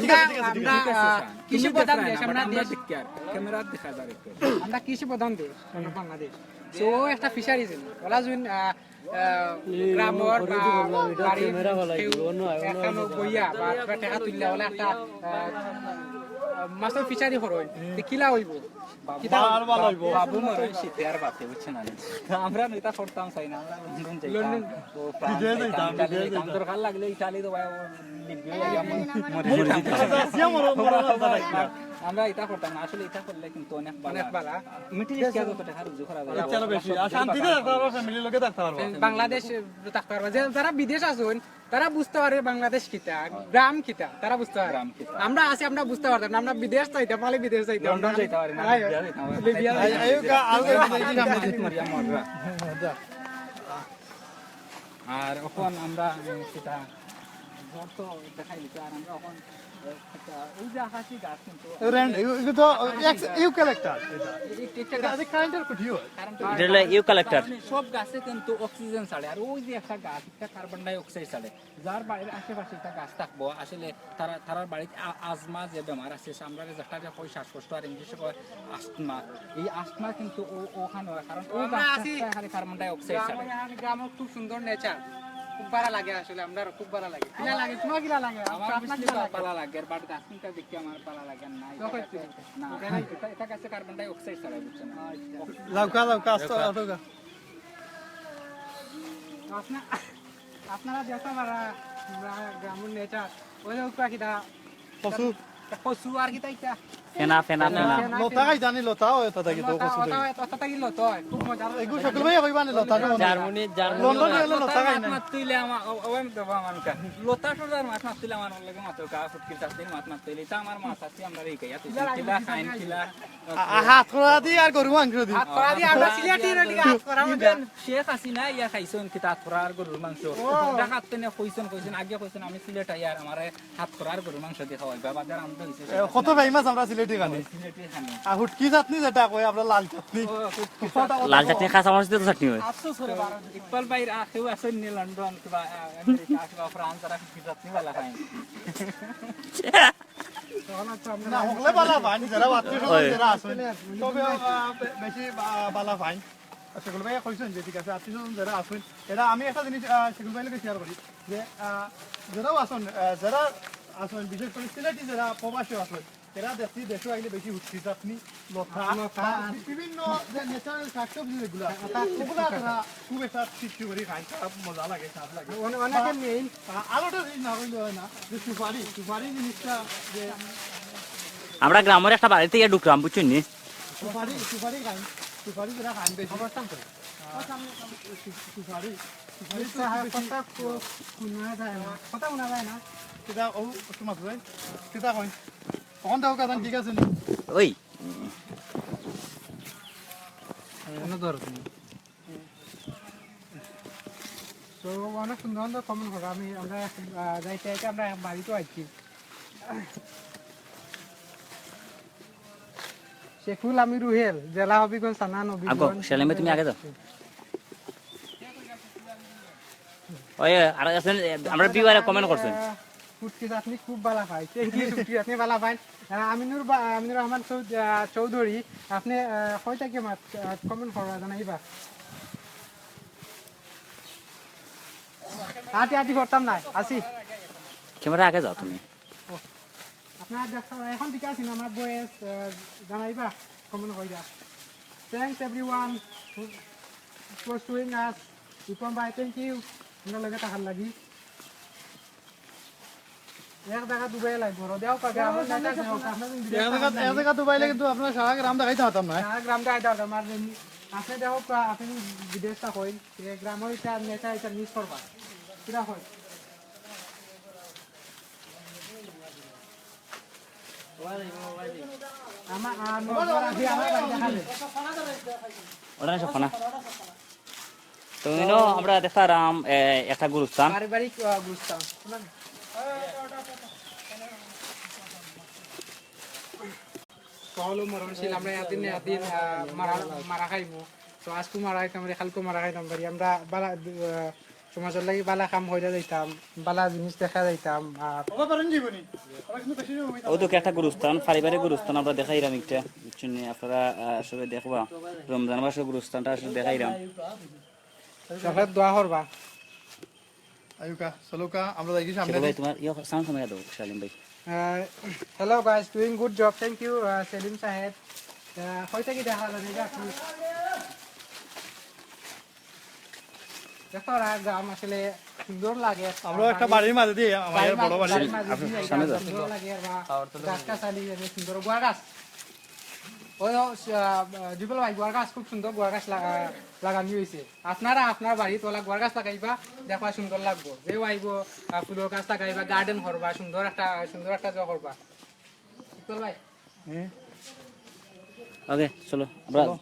ঠিক আছে, ঠিক আছে, ঠিক আছে। আমরা, আহ, কৃষি প্রধান দেশ, আমরা আমরা দেশ। দেখি আর ক্যামেরা দেখা যায় একটু। আমরা কৃষি প্রধান দেশ, আমরা বাংলাদেশ। তো ও একটা ফিশারি ছিল। ওলা যুন, আহ, আহ, গ্রামর বা বাড়ির কেউ একখানো বইয়া বা একটা টেকা তুললে ওলা একটা, আহ, মাছর ফিশারি করইন। তে কিলা অইবো? বাবু, কিতা? বাবু মরইন শীতে আর বাতে, বুঝছো না? আমরা নেতা করতাম চাই না, আমরা লন্ডন যাইতাম। লন্ডন। ও ফ্রান্স বিদেশ যাইতাম, যাইতাম, ইটালি বিদেশ যাইতাম। যাইতাম। দরকার লাগলে ইটালি তো ভাই, ও লিবিয়া যাইতাম, মরে যাইতাম। মরে যাইতাম। আসিয়া মরো, মরো, মরো, মরো। আমরা ইটা করতাম না, আসলে ইটা করলে কিন্তু অনেক ভালা। অনেক ভালা। মিডিল ইস্ট যত টাকা রুজি করা যায়। ইচ্ছা বেশি। আর শান্তিতে থাকতে পারবা, ফ্যামিলির লগে থাকতে পারবা। বাংলাদেশ থাকতে পারবা। যে, যারা বিদেশ আছইন, তারা বুঝতে পারবা বাংলাদেশ কিতা, গ্রাম কিতা, তারা বুঝতে পারবা। গ্রাম কিতা। আমরা আছি, আমরা বুঝতে পারতাম না, আমরা বিদেশ চাইতাম, খালি বিদেশ চাইতাম। লন্ডন যাইতাম পারি না, আয়, লিবিয়া যাইতাম পারি না। আই-, আইও কা, আরো বেশি দেখি সামনে দিকে। মরিয়া মররা। যা। আর অখন আমরা, উম, কিতা, ঝড় তো দেখাই দিছে, আর আমরা অখন, এ, কিতা, ওই যে আকাশি গাছ কিন্তু। এ, রেন্ট, এগু-, এগু তো আকাশি এক-, গাছ। ইউক্যালিপটাস এটা। এই, এই, এটা এটা, গাছ। এটা কারেন্টের খুঁটি হয়। কারেন্টের এটা হলো ইউক্যালিপটাস। সব গাছে কিন্তু অক্সিজেন ছাড়ে, আর ওই যে একটা গাছ, এটা কার্বন ডাই অক্সাইড ছাড়ে। যার বাড়ির আশেপাশে একটা গাছ থাকবো, আসলে তারা, তারার বাড়িত আ-, আজমা যে বেমার আছে, সে আমরা যেটারে কই শ্বাসকষ্ট আর ইংলিশে কয় আস্তমা, এই আস্তমা কিন্তু ও-, ওখানে হয়, কারণ ও আমরা গাছ আছি। থাকতে খালি কার্বন ডাই অক্সাইড ছাড়ে। গ্রামে, আমি গ্রামে খুব সুন্দর নেচার, খুব ভালা লাগে আসলে, আমরার খুব ভালা লাগে। কিলা লাগে? তোমার কিলা লাগে? আমার আপনার obviously কিলা লাগে? ভালা লাগে, but গাছ কিন্তু দেখতে আমার ভালা লাগে না। চোখে এটা, চোখে। না, এটা নাই। এটা, এটা গাছে কার্বন ডাই অক্সাইড ছাড়ে, বুঝছো না? আচ্ছা। যাও কা, যাও কা, আস্তে, আস্তে কা। আপনার আপনারা যেতা পারা, আমরা গ্রামর নেচার, ওই যে উপরা কিতা? কচু। কচু আর কিতা ইতা? ফেনা, ফেনা, ফেনা। ফেনা, লতা ফেনা। খাই জানি, লতা হয়, লতা থাকি তো লতা, কচু লতা থাকি। হয়, লতা থাকি লতা হয়, খুব মজা লাগে। এগু সকল ভাই কইবা নি লতা খাই? Germany, Germany. লন্ডন গেলে লতা লতা খাই মাত না। মাত তুইলে আমার, ও, ও, আমি দেবো আমার কা। লতা সর্দার মাত মাত তুইলে আমার লগে মাত কা, ফুটকির চাষির মাত মাত তুইলে। তা আমার মাছ আছে, আমরা এই খাইয়া তুই কিলা খাইন, কিলা। আ-, আ-, হাতকড়া দি আর গরু মাংস দি। হাতকড়া দি আমরা সিলেটি রুটি হাতকড়া মধ্যে। Even শেখ হাসিনা ইয়া খাইছইন কিতা হাতকড়া আর গরুর মাংস। ও। ঢাকাত তেনে কইছইন, কইছইন, আগে কইছইন, "আমি সিলেট আইয়ার, আমারে হাতকড়া আর গরুর মাংস দি খাওয়াইবা।" বাদে আর আমরা হইছে এ, কত famous আমরা সিলেটি খানি। সিলেটি খানি। আর হুটকি চাটনি যেটা কয় আমরা লাল চাটনি। ও, হুটকি চাটনি। লাল চাটনি, কাঁচা মরিচ দিয়া তো চাটনি হয়। আফসোস করে বারো দিন। ইকবাল ভাইর, আ, কেউ আছইন নি লন্ডন কিবা, আ, আমেরিকা কিবা ফ্রান্স, যারা হুটকি চাটনি ভালা খাইন? না, হকলে ভালা পাইন, যারা আত্মীয় স্বজন ওই। যারা আছইন, তবে, আহ, বে-, বেশি বা-, ভালা পাইন। আর সেগুলো ভাই কইছইন যে ঠিক আছে, আত্মীয় স্বজন যারা আছইন, এরা আমি একটা জিনিস, আহ, সেগুলো ভাইর লগে share করি যে, আহ, যারাও আছইন, আহ, যারা আছইন, বিশেষ করে সিলেটি যারা প্রবাসী আছইন, এরা দেখছি দেশো আইলে বেশি হুটকি চাটনি, লতা, লতা। বা বিভিন্ন যে natural শাকসবজি যেগুলা আছে, ওগুলা তারা খুব একটা তৃপ্তি করি খায়, তারা মজা লাগে, স্বাদ লাগে। অনে-, অনেকে বা main আ-, আরো একটা জিনিস না কইলে হয় না, যে সুপারি, সুপারি জিনিসটা যে আমরা গ্রামর একটা বাড়িত গিয়া ঢুকরাম, বুঝছইন নি? সুপারি, সুপারি খাই, সুপারি যেটা খাই বেশি। অবস্থান করে। আ, সু-, সুপারি, সুপারি তো আচ্ছা, হ্যাঁ, বেশি কথা কো-, কোনা যায় না, কথা কোনা যায় না। কিতা ও, তোমার ভাই, কিতা কই? অখন দাও, কথা ঠিক আছে নি? ওই। কোনো দরকার নেই। তো অনেক সুন্দর সুন্দর comment করো। আমি, আমরা, আহ, যাইতে যাইতে আমরা বাড়িতেও আইছি। শেখুল আমি রুহেল, জেলা হবিগঞ্জ, থানা নবীগঞ্জ। আগো, সেলিমে তুমি আগে যাও। ওই, আর আছেন, আমরা viewer এ comment করছেন। আহ, ফুটকি চাটনি খুব ভালা পাই। Thank you, ফুটকি চাটনি ভালা পাই। আহ, আমিনুর বা-, আমিনুর রহমান চৌ-, আহ, চৌধুরী, আপনি, আহ, কই থাকি মাত-, আহ, comment করা জানাইবা? আটি আটি করতাম না, আসি। ক্যামেরা আগে যাও তুমি। আপনারা দেখতে, এখন ঠিক আছে না, আমার বয়স, আহ, জানাইবা, কমেন্ট কইরা। Thanks everyone for showing us. Rupam ভাই, thank you। আমরা লগে থাকার লাগি। এক জায়গা দুবাই লাগবো, রে, দেও পাবে, আমার নেতা দেও, আপনার এক জায়গা, এক জায়গা দুবাই লাগি তো আপনার সারা গ্রাম দেখাইতে পারতাম না। সারা গ্রাম দেখাইতে পারতাম, আর আপনি দেও পা-, আপনি বিদেশটা কই, এই গ্রামও এটা নেতা এটা মিস করবা। কিরা কই? আমার, আর আমার বাড়ি দেখালে। ওটা না সব না। তো ইনো আমরা দেখতাম, এ, একটা গুরুস্থান। পারিবারিক, আহ, গুরুস্থান। কহলো মরণশীল, আমরা একদিন না একদিন, আহ, মারা, মারা খাইমু। তো আজকু মারা খাইতাম পারি, কালকু মারা খাইতাম পারি। আমরা বালা, আহ, সমাজর লাগি বালা কাম কইরা যাইতাম, বালা জিনিস দেখা যাইতাম। আর ও তো একটা গুরুস্থান, পারিবারিক গুরুস্থান আমরা দেখাইরাম একটা। বুঝছইন নি? আপনারা, আহ, সবে দেখবা, রমজান মাসর গুরুস্থানটা আসলে দেখাইরাম। সবে দোয়া করবা। আইউক্কা, চলউক্কা, আমরা যাইগি সামনে। সেলিম ভাই, তোমার ইয়ে সাউন্ড কমাই দাও, সেলিম ভাই। আহ, hello guys, doing good job, thank you, আহ, সেলিম সাহেব। আহ, কই থাকি দেখা যায় না, দেখো, আর গ্রাম আসলে সুন্দর লাগে। আমরা একটা বাড়ির মাঝে দিয়া, আমার বাড়ির বড় মাঝে, বাড়ি। বাড়ির মাঝে দিয়া সুন্দর লাগে, আর বা গাছ গাছালি, এত সুন্দর গুয়া গাছ। ওই, ও, আহ, জুবেল ভাই, গুয়ার গাছ খুব সুন্দর, গুয়ার গাছ লাগা-, লাগানি হইছে। আপনারা আপনার বাড়িত ওলা গুয়ার গাছ লাগাইবা, দেখবা সুন্দর লাগবো। যে আইবো, আহ, ফুলর গাছ লাগাইবা, গার্ডেন করবা, সুন্দর একটা, সুন্দর একটা জো করবা। জুবেল ভাই। হ্যাঁ। ওকে, চলো, আমরা চলো।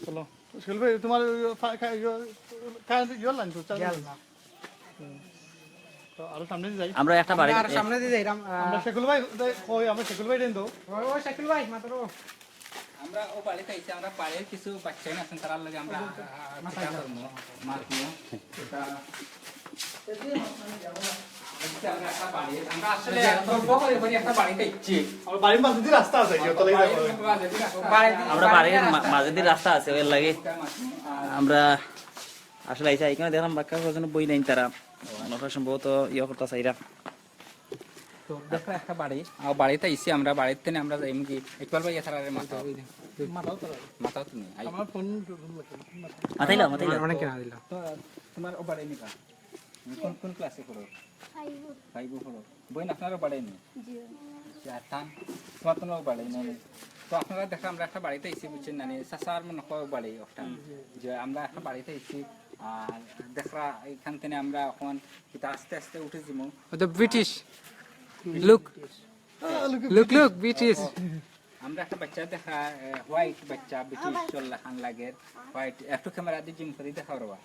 চলো। শিল ভাই, তোমার ওই ফা-, খা-, ইয়ে, কারেন্ট ইয়ে লাইন তো, চালু গেল না। হুম। তো আরো সামনে দিয়ে যাই। আমরা একটা বাড়ি আমরা আরো সামনে দিয়ে যাইরাম, আহ, আমরা শেখুল ভাই, ওই, কই, আমরা শেখুল ভাই দেন তো। ও, ও, শেখুল ভাই, মাত্র। আমরা ও বাড়িতে আইছি, আমরা বাড়ির কিছু বাচ্চা আছেন, তারার লগে আমরা, আহ, মাথা খেলা করবো, মাছ নিয়ে। এটা, আচ্ছা, আমরা একটা বাড়ি, আমরা আসলে গল্প করে করে একটা বাড়িতে আইছি। আমার বাড়ির মাঝে দিয়ে রাস্তা আছে, ইয়ে, তো লাগি বাড়ির যাবো। মাঝে দিয়ে রাস্তা আছে। বাড়ির আমরা বাড়ির মা-, মাঝে দিয়ে রাস্তা আছে, এর লাগি। আহ, আমরা আসলে আইসা এখানে দেখলাম বাক্কা কজন বই নাই তারা। মনে হয় সম্ভবত ইয়ে করতা চাইরা। তো দেখো একটা বাড়ি, আর বাড়িতে আইছি আমরা, বাড়িতে নে আমরা যাইমু কি, ইকবাল ভাই এছাড়া রে মাথা। মাথাও তো লাগে। মাথাও তো নেই। আই। আমার ফোন, ফোন লাগে। মাথাইলা, মাথাইলা। অনেক কেনা দিল। তো তোমার ও বাড়ি নিবা? কোন, কোন ক্লাসে পড়ো? ফাইভো। ফাইভো পড়ো। বইন আপনারও বাড়ি নি? জি। আচ্ছা, তান, তোমার তো বাড়ি নেই। তো আপনারা দেখো, আমরা একটা বাড়িতে আইছি, বুঝছেন না নি? চাচার মনে হয় বাড়ি ওটা। জি। যে আমরা একটা বাড়িতে আইছি, আর দেখরা এখান থেকে আমরা এখন কিতা আস্তে আস্তে উঠি যিমু। ও তো ব্রিটিশ। লুক। আহ, লুক, লুক, লুক, ব্রিটিশ। আমরা একটা বাচ্চা দেখা, এ, হোয়াইট বাচ্চা, ব্রিটিশ চল লাখান লাগের। হোয়াইট, একটু ক্যামেরা দি জুম করি দেখাও রে বা।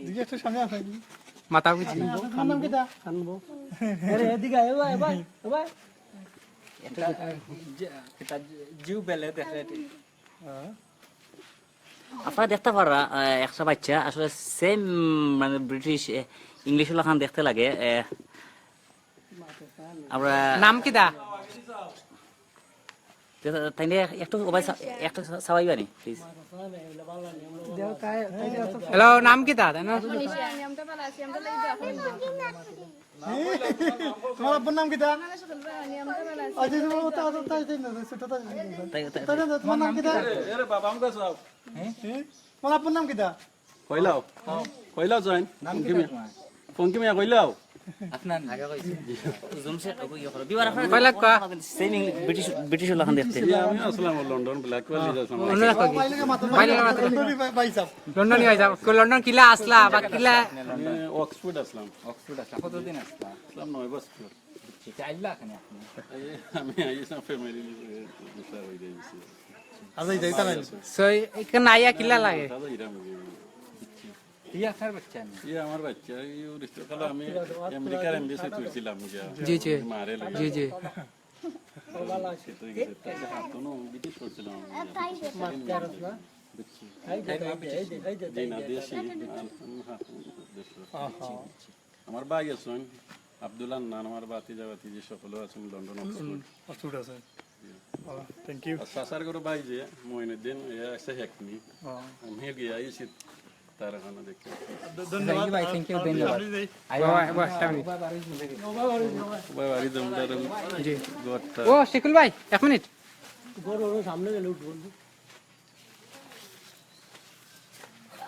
দেখি একটু সামনে আসো। মাথা বুঝি। তোমার নাম কিতা? আনবো। আরে, এদিকে আয়, এ ভাই, এ ভাই, এ ভাই। এটা, এ, যে, এটা জিউ বেলে দেখে। হ্যাঁ। আপনারা দেখতা পাররা, আহ, একটা বাচ্চা আসলে সেম, মানে, ব্রিটিশ, এ, ইংলিশ লাখান দেখতে লাগে। এ, আমরা নাম কিতা? তে-, তাইলে একটু ওবায় সা-, একটু সা-, চাবাইবা নি, প্লিজ? হ্যালো, নাম কিতা? তাই না? মনীষা, আমি আমটা ভালা আছি, আমটা লাগি দোয়া করইন। তোমার আব্বুর নাম কিতা? আচ্ছা, তোমার ওটা, ওটা, ওটা, ওটা, ওটা, ওটা, তাই, তাই, তাই, তাই, তোমার নাম কিতা? এ, এরে বাবা, আমগো চাও। হ্যাঁ? তোমার আব্বুর নাম কিতা? কইলাও। কইলাও জয়েন। নাম কিতা তোমার? ফঙ্কি মিয়া কইলাও। আপনার নাম? আগে কইছি। জুম সেট ওগো ইয়ে করো। বিবার আপনার কইলা কয়া? সেম ইংলিশ, ব্রিটিশ, ব্রিটিশ লাখান দেখতে। ইয়ে, আমি আসলাম লন্ডন ব্ল্যাকওয়েল লিডার সামনে। অন্য রাখো কি? বাইরে মাত্র। লন্ডনি ভাই, ভাই সাহেব। লন্ডনি ভাই সাহেব। কো লন্ডন কিলা আসলা বা কিলা? আমি অক্সফোর্ড আসলাম। অক্সফোর্ড আসলাম। কতদিন আসলা? আসলাম নয় বছর। বুঝছি, চাইল্লা কেনে আপনি? এই আমি আইসা ফ্যামিলি ভিসা হয়ে গেছি। আচ্ছা, এই যাইতা নাই। So, এখানে আইয়া কিলা লাগে? দাদা, এরা আমাকে ইয়ে আপনার বাচ্চা নি? ইয়ে আমার বাচ্চা, এই রিস্তা কালে আমি আমেরিকার এমবিসি তুলছিলাম, গিয়া। জি, জি। মারে লাগে। জি, জি। সেটা গেছে, তাই হাত কোনো ব্রিটিশ করছিলাম আমি। বুঝছি। জি, না, দেশি। হাত, দেশি। আহা। আমার ভাই আছেন, আব্দুল আন্নান, আমার ভাতিজা, ভাতিজি সকলেও আছেন লন্ডন, অক্সফোর্ড। অক্সফোর্ড আছে। জি। ও, thank you। আর চাচার ঘরো ভাই যে মঈনুদ্দিন, এ আছে হেকমি। ও। আমি গিয়া আইছি। Thank you ভাই, thank you, ধন্যবাদ। বাবা, বাবা, একটা মিনিট। জি। ও শিকুল ভাই, এক মিনিট।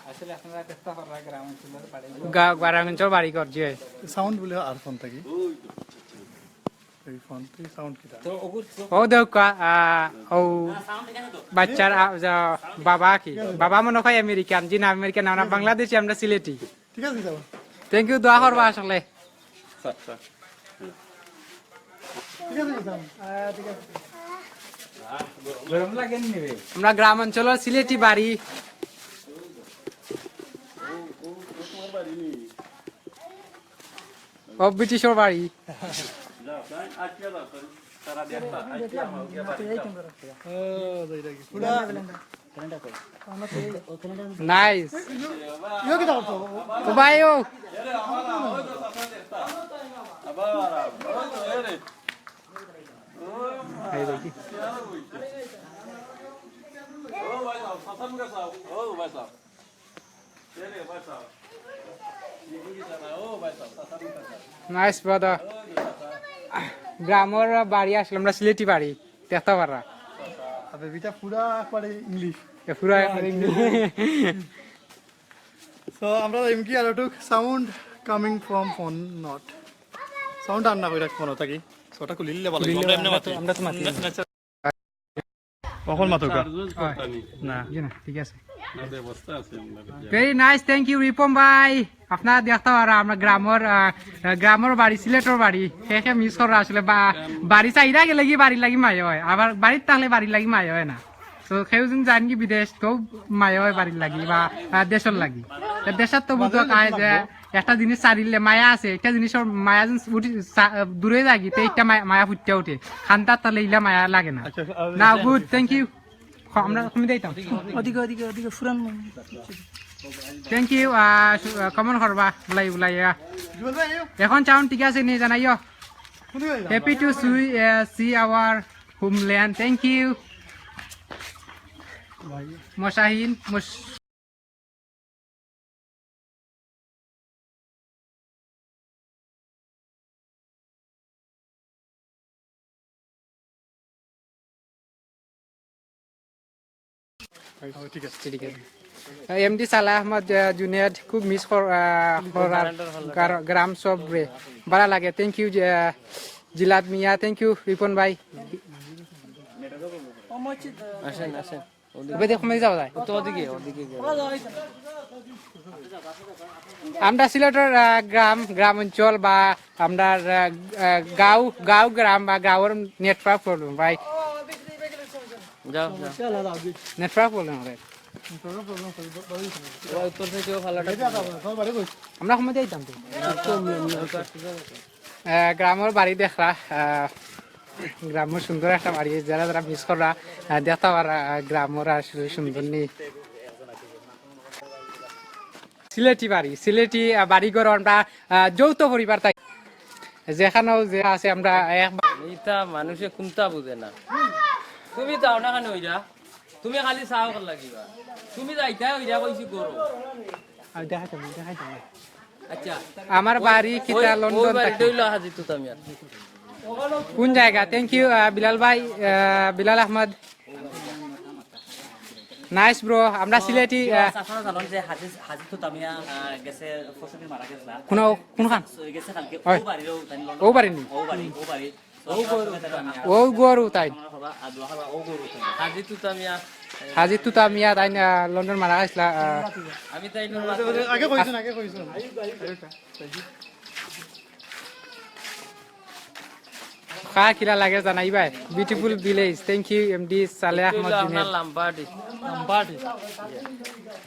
আসলে আপনারা দেখতে পাররা গ্রাম অঞ্চলের বাড়ি। গা-, গ্রাম অঞ্চল বাড়ি ঘর, জি। সাউন্ড বলে আর ফোন থাকি। এই ফোন, এই সাউন্ড কিটা? ও দেউক্কা, আহ, ও বাচ্চার, আহ, যা, বাবা কি? বাবা মনে হয় আমেরিকান, জি না, আমেরিকান না, আমরা বাংলাদেশি, আমরা সিলেটি। ঠিক আছে, যাও। Thank you, দোয়া করবা আসলে। আচ্ছা, আচ্ছা। ঠিক আছে, যাও। আহ, ঠিক আছে। আমরা গ্রাম অঞ্চলের সিলেটি বাড়ি। ও ব্রিটিশর বাড়ি। নাইস। ও ভাই, ও। এই দেখি। Nice, brother. গ্রামর বাড়ি আসলে আমরা সিলেটি বাড়ি, দেখতে পাররা। আবে, এটা পুরা একবারে ইংলিশ। এ পুরা একবারে ইংলিশ। So, আমরা এমকি আর একটু sound coming from phone not. Sound আর না কইরা ফোন থাকি। So, ওটা খুলিলে ভালো। খুলিলে আমরা এমনি আমরা তো, মাতি। আমরা তো মাতি। না, না, অকল মাতুকা। চার্জ উজ করতা নি? না। জি না, ঠিক আছে। না, ব্যবস্থা আছে আমরা। Very nice, thank you, Ripon ভাই। আপনারা দেখতে পাররা আমরা গ্রামর, আহ, গ্রামর বাড়ি, সিলেটর বাড়ি। কে কে মিস কররা আসলে, বা-, বাড়ি চাইরা গেলে কি বাড়ির লাগি মায়া হয়, আবার বাড়িত থাকলে বাড়ির লাগি মায়া হয় না। তো কেউ যদি যাইন কি বিদেশ, তো মায়া হয় বাড়ির লাগি বা, আহ, দেশর লাগি। তো দেশত তো বুঝো কায় যে একটা জিনিস ছাড়িলে মায়া আছে, একটা জিনিসর মায়া যদি উঠি, সা-, দূরে যাগি, তে একটা মায়া, মায়া ফুটিয়া উঠে। খান্তাত তাহলে ইলা মায়া লাগে না। আচ্ছা, আচ্ছা, না, আচ্ছা, good, আচ্ছা। Thank you। খ-, আমরা কমে দিতাম। ওদিকে, ওদিকে, ওদিকে, ফুরান। Thank you, আহ, সু-, আহ, comment করবা, বুলাই, বুলাই, আহ। এখন sound ঠিক আছে নি, জানাইও। Happy to see, uh, see our homeland. Thank you. মশাহিন, মশ- ও, ঠিক আছে। ঠিক আছে। এমডি সালাহ আহমদ, আহ, জুনেদ, খুব মিস কর-, আহ, করার গ্রা-, গ্রাম সব রে। ভালা লাগে। Thank you, জি-, আহ, জিলাদ মিয়া। Thank you, রিপন ভাই। আসেন, আসেন। ওদিকে। ওদিকে কমে যাওয়া যায়। তো ওদিকে, ওদিকে গিয়ে। আমরা সিলেটর, আহ, গ্রাম, গ্রাম অঞ্চল বা আমরা, আহ, আহ, গাঁও, গাঁও গ্রাম বা গাঁওর network problem, ভাই। যাও, যাও। Network problem, ভাই। ওই উত্তর থেকে ও ফালাটা। আমরা কমে যাইতাম তো। আহ, গ্রামর বাড়ি দেখরা, আহ, গ্রামর সুন্দর একটা বাড়ি, যারা যারা মিস কররা, আহ, দেখতা পাররা, আহ, গ্রামর আসলে সুন্দর নি। সিলেটি বাড়ি, সিলেটি, আহ, বাড়ি ঘর আমরা, আহ, যৌথ পরিবার তাই। যেখানেও যে আছে আমরা এক বা- ইতা মানুষে কুন্তা বুঝে না। তুমি যাও না কেনে ওইরা? তুমি খালি চাও কর লাগিবা। তুমি যাইতা ওইরা কইছি করো। আমি দেখাইতাম, আমি দেখাইতাম। আচ্ছা। আমার বাড়ি কিতা ওই, লন্ডন ওই বাড়িটা থাকি। হইলো হাজি তুতামিয়া। কোন জায়গা? Thank you, আহ, বিলাল ভাই, আহ, বিলাল আহমদ। Nice bro, আমরা সিলেটি, আহ, আপনারা জানেন যে হাজি, হাজি তুতামিয়া, আহ, গেছে, পরশুদিন মারা গেছে না? কোন, কোনখান? গেছে কালকে, ওই। ও বাড়িরও তাই লন্ডন। ও বাড়ি নি? ও বাড়ি, ও বাড়ি। ও গরু তাই। হাজি তুতামিয়া। হাজি তুতামিয়া তাই না, লন্ডন মারা গেছলা, আহ। আমি তাই আগে কইছেন, আগে কইছেন। খা কিলা লাগে জানাইবায়। Beautiful village, thank you, MD Saleh Ahmad Juned. Lombardy. Lombardy.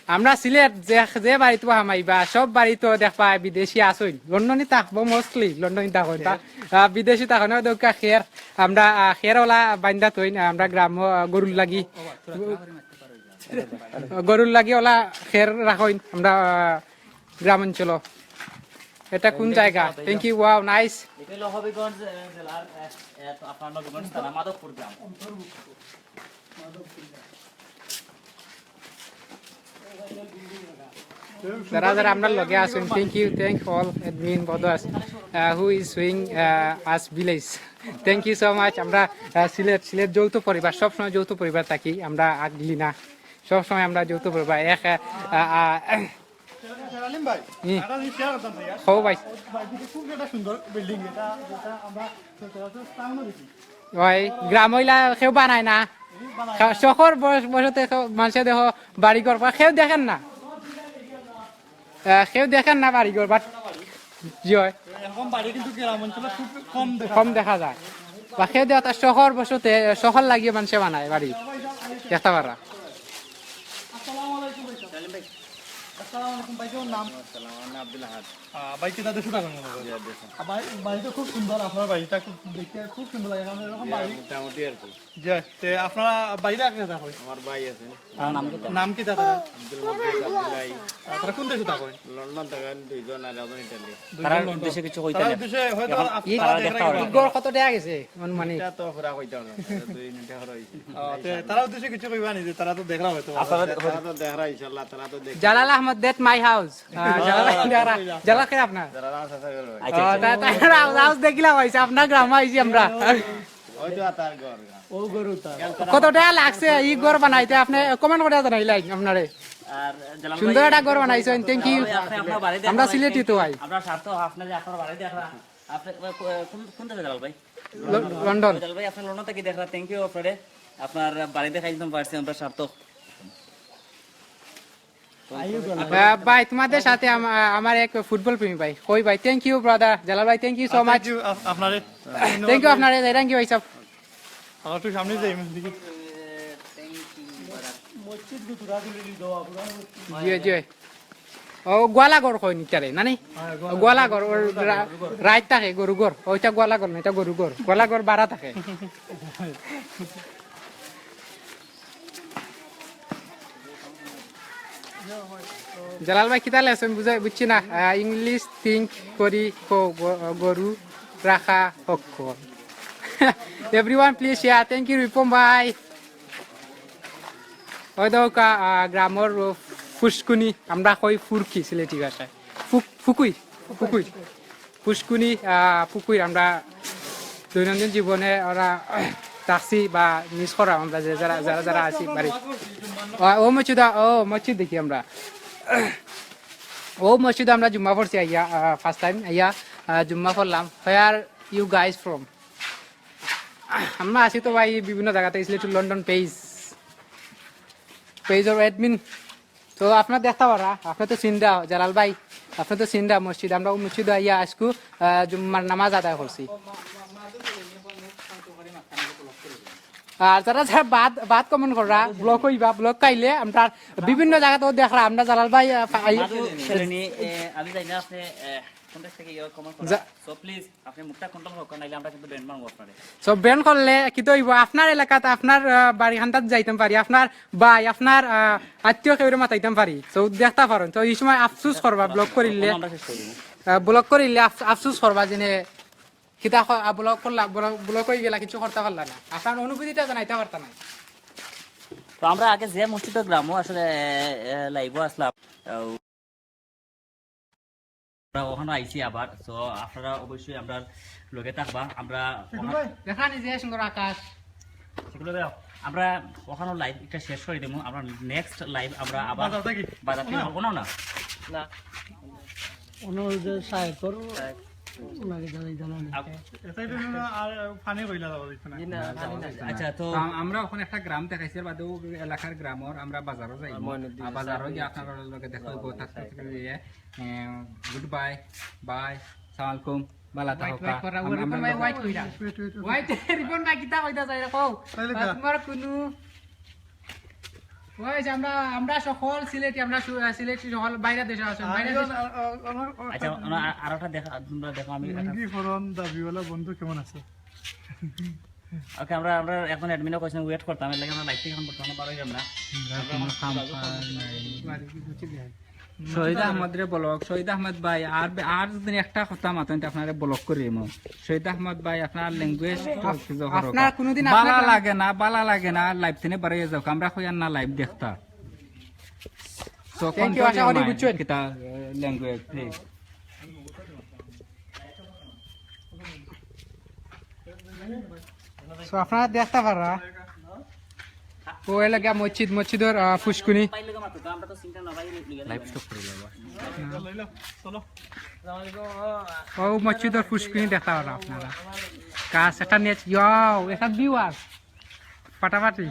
আমরা সিলেট যে, যে বাড়িত হামাইবা, সব বাড়িত দেখবা বিদেশি আছইন। লন্ডনি থাকবো mostly, লন্ডনি থাকইন। তা, আহ, বিদেশি থাকইন, ওই দৌকা খের। আমরা, আহ, খের ওলা বাইন্দা থইন, আমরা গ্রাম, আহ, গরুর লাগি। গরুর লাগি ওলা খের রাখইন, আমরা, আহ, গ্রাম অঞ্চল। এটা কোন জায়গা? Thank you, wow, nice. এটা হলো হবিগঞ্জ, আহ, জেলার, আহ, আহ, আপনার নবীগঞ্জ থানা, মাধবপুর গ্রাম। যারা যারা আমরার লগে আছইন, thank you, thank all admin brothers, uh, who is showing, uh, us village. Thank you so much. আমরা, uh, সিলেট, সিলেট যৌথ পরিবার, সবসময় যৌথ পরিবার থাকি আমরা, আগলি না, সবসময় আমরা যৌথ পরিবার। এক, আহ, আহ, আহ, সেলিম ভাই, হুম। একটা জিনিস শেয়ার করতাম ভাইয়া। হো ভাই। ভাই, কিন্তু খুব একটা সুন্দর বিল্ডিং, এটা যেটা আমরা সচরাচর টাউনে দেখি। ওই গ্রাম অইলা কেউ বানায় না। শহর বস-, বসতে কেউ, মানুষে দেখো বাড়ি ঘর, কেউ দেখেন না। আহ, কেউ দেখেন না বাড়ি ঘর, but জি অয়, এরকম বাড়ি কিন্তু গ্রাম অঞ্চলে খুব কম দেখা কম দেখা যায়। বা কেউ দেখা শহর বসতে, শহর লাগিয়ে মানুষে বানায় বাড়ি, দেখতে পারা। আসসালামু আলাইকুম ভাই। আসসালামু আলাইকুম ভাই, কেমন নাম? সালাম, আমি আব্দুল আহাদ। আহ, ভাই, কিতা দেশে থাকেন মনে হয়? জিয়া দেশে। আহ, ভাই, বাড়ি তো খুব সুন্দর, আপনার বাড়িটা খুব দেখতে খুব সুন্দর লাগে। আমরা এরকম বাড়ি মোটামুটি আর কি। যে, তে আপনারা বাইরে আগে থাকো? আমার ভাই আছেন। নাম কি তাদের? আব্দুল মজিদ, আব্দুল্লাহ। আপনারা কোন দেশে থাকো? লন্ডন থাকেন দুইজন আর একজন ইটালি। তারা উদ্দেশ্যে কিছু কইতে তারা উদ্দেশ্যে হয়তো আপনারা দেখরা ইগর কত টাকা গেছে মানে? এটা তো পুরা কইতে হবে না। দুই মিনিটে হরা হইছে। আহ, তে তারা উদ্দেশ্যে কিছু কইবা নি যে তারা তো দেখরা হয়তো। তারা তো দেখরা ইনশাআল্লাহ, তারা তো দেখ জালাল আহমদ, that my house। আহ, জালাল আহমদ দেখরা। জালাল কে আপনার? যারা রাস্তা সাগর ভাই। আহ, তা- তারা house, house দেখিলা পাইছে, আপনার গ্রাম আইছি আমরা। ওই তো তার ঘর। কত টাকা লাগছে ই ঘর বানাইতে? আপনি comment করে জানাইলাই আপনারে। আর জালাল সুন্দর ভাই, একটা ঘর বানাইছেন, thank you। আপনি আপনার বাড়ি আমরা দেখরা, সিলেটি তো ভাই। আমরা সার্থক আপনার যে আপনার বাড়ি দেখরা। আপনি কোন কোন দেশে জালাল ভাই? ল- লন্ডন। জালাল ভাই, আপনার লন্ডন থেকে দেখরা, thank you আপনারে। আপনার বাড়ি দেখাই দিতাম পারছি আমরা সার্থক। আহ, ভাই, তোমাদের সাথে আম- আমার এক ফুটবল প্রেমী ভাই, কই ভাই, thank you brother, জালাল ভাই, thank you so much। Thank you, up- আপনারে। Thank you আপনারে, thank you ভাই সাহেব। আমার একটু সামনে যাই দেখি। জি জি। ও গোয়ালা ঘর কই নি তারে নানি? গোয়ালা ঘর, ওর রা- রাইত থাকে গরু ঘর, ওইটা গোয়ালা ঘর না, এটা গরু ঘর, গোয়ালা ঘর বাড়া থাকে। জালাল ভাই, কিতা লেখছইন বুঝা-, বুঝছি না। আহ, English think করি কো গ-, গরু রাখা হক। Everyone please share. Thank you Ripon ভাই। ওই দেখো কা-, আহ, গ্রামর ফুসকুনি, আমরা কই ফুরকি সিলেটি ভাষায়। ফুক-, ফুকুই, ফুকুই। ফুসকুনি, আহ, পুকুর আমরা দৈনন্দিন জীবনে ওরা থাকছি বা মিস করা আমরা যে যারা, যারা, যারা আছি বাড়ি। ও, ও মসজিদ, ও মসজিদ দেখি আমরা। ও মসজিদ আমরা জুম্মা পড়ছি আইয়া, আহ, first time আইয়া, আহ, জুম্মা পড়লাম। Where you guys from? আমরা আছি তো ভাই বিভিন্ন জায়গাতে, ইসলে টু লন্ডন পেজ, পেজর অ্যাডমিন। তো আপনার দেখতা পারা, আপনি তো চিনরা জালাল ভাই, আপনি তো চিনরা মসজিদ, আমরা ও মসজিদ আইয়া আজকু, আহ, জুম্মার নামাজ আদায় করছি। আর যারা যারা বাদ বাদ কমেন্ট কররা, ব্লক হইবা, ব্লক খাইলে আমরা বিভিন্ন জায়গাতেও দেখরা, আমরা জালাল ভাই, আহ, আই- মাদু ছেলেনি, এ, আমি জানি না আপনি, এ, কোন দেশ থেকে ইয়ে কমেন্ট করেন। যা- So please আপনি মুখটা কন্ট্রোল করুন, নাইলে আমরা কিন্তু ব্যান মারবো আপনারে। So ব্যান করলে কিতা হইব? আপনার এলাকাত আপনার, আহ, বাড়ি খান্দাত যাইতাম পারি, আপনার ভাই, আপনার, আহ, আত্মীয় কেউরে মাতাইতাম পারি। So দেখতা পারেন। So এই সময় আফসোস করবা ব্লক করিলে, আমরা শেষ করে দিবো। আহ, ব্লক করিলে আফ-, আফসোস করবা যে নে, কিতা ক-, আহ, ব্লক করলা, ব্লক, ব্লক হয়ে গেলা, কিছু করতে পারলা না। আপনার অনুভূতিটা জানাইতে পারতা না। তো আমরা আগে যে মসজিদ গ্রামও আসলে, এ, এ, লাইভও আসলাম। আহ, আমরা ওখানে আইছি আবার, তো আপনারা অবশ্যই আমরা লগে থাকবা। আমরা ওখানে- দেখা নিজে সুন্দর আকাশ। সেগুলো দাও। আমরা ওখানে লাইভ একটা শেষ করে দেবো। আমরা নেক্সট লাইভ আমরা আবার বাজার থাকি? বাজার থেকে ওখানে না। ওনার যে সাহেবর ওনাকে জানাই জানানি। এটাই তো না, আর পানি কইলা যাওয়া যাইতো না। আচ্ছা, তো তো আম- আমরা ওখানে একটা গ্রাম দেখাইছি, আর বাদে ও এলাকার গ্রামর আমরা বাজারও যাই। আর বাজারও গিয়ে আপনার লগে দেখা হইব। থাকতে থাকতে দিয়ে, এ, গুড বাই, বাই, সালাম আলাইকুম, বালা থাকো। ওয়াইট করা, ওয়াইট করা। ওয়াইট, রিপন ভাই কিতা কইতা চাই রে কও? তোমার কুনু ওই যে আমরা, আমরা সকল সিলেটি, আমরা সু-, আহ, সিলেটি সকল বাইরে দেশে আছেন, বাইরে দেশে। আচ্ছা, ওনা আ-, আর একটা দেখা, তোমরা দেখো, আমি একটা- লুঙ্গি ফরন দাবিওয়ালা বন্ধু কেমন আছে? ওকে, আমরা, আমরা এখন অ্যাডমিনে কোশ্চেন ওয়েট করতাম, এর লাগি আমরা লাইভ থেকে এখন বর্তমানে বার হইলাম না। শহীদ আহমদ রে ব্লক, শহীদ আহমদ ভাই, আর বে-, আর যদি একটা কথা মাতইন, তে আপনারে ব্লক করি দিমু। শহীদ আহমদ ভাই, আপনার ল্যাঙ্গুয়েজ কিছু করো। আপনার কোনোদিন বালা আপনার লাগে না, বালা লাগে না, লাইভ থেকে বারো যাও, আমরা কই আর না লাইভ দেখতা। So, thank you, আশা করি বুঝছইন। কিতা, এ, language, please. So, আপনারা দেখতা পাররা, ও এলাকা মসজিদ, মসজিদর, আহ, ফুসকুনি। Live stop করে দেবো। ও মসজিদর ফুসকুনি দেখতা পাররা আপনারা। গাছ একটা নিয়ে, ইয়াও, একটা viewer। ফাটাফাটি।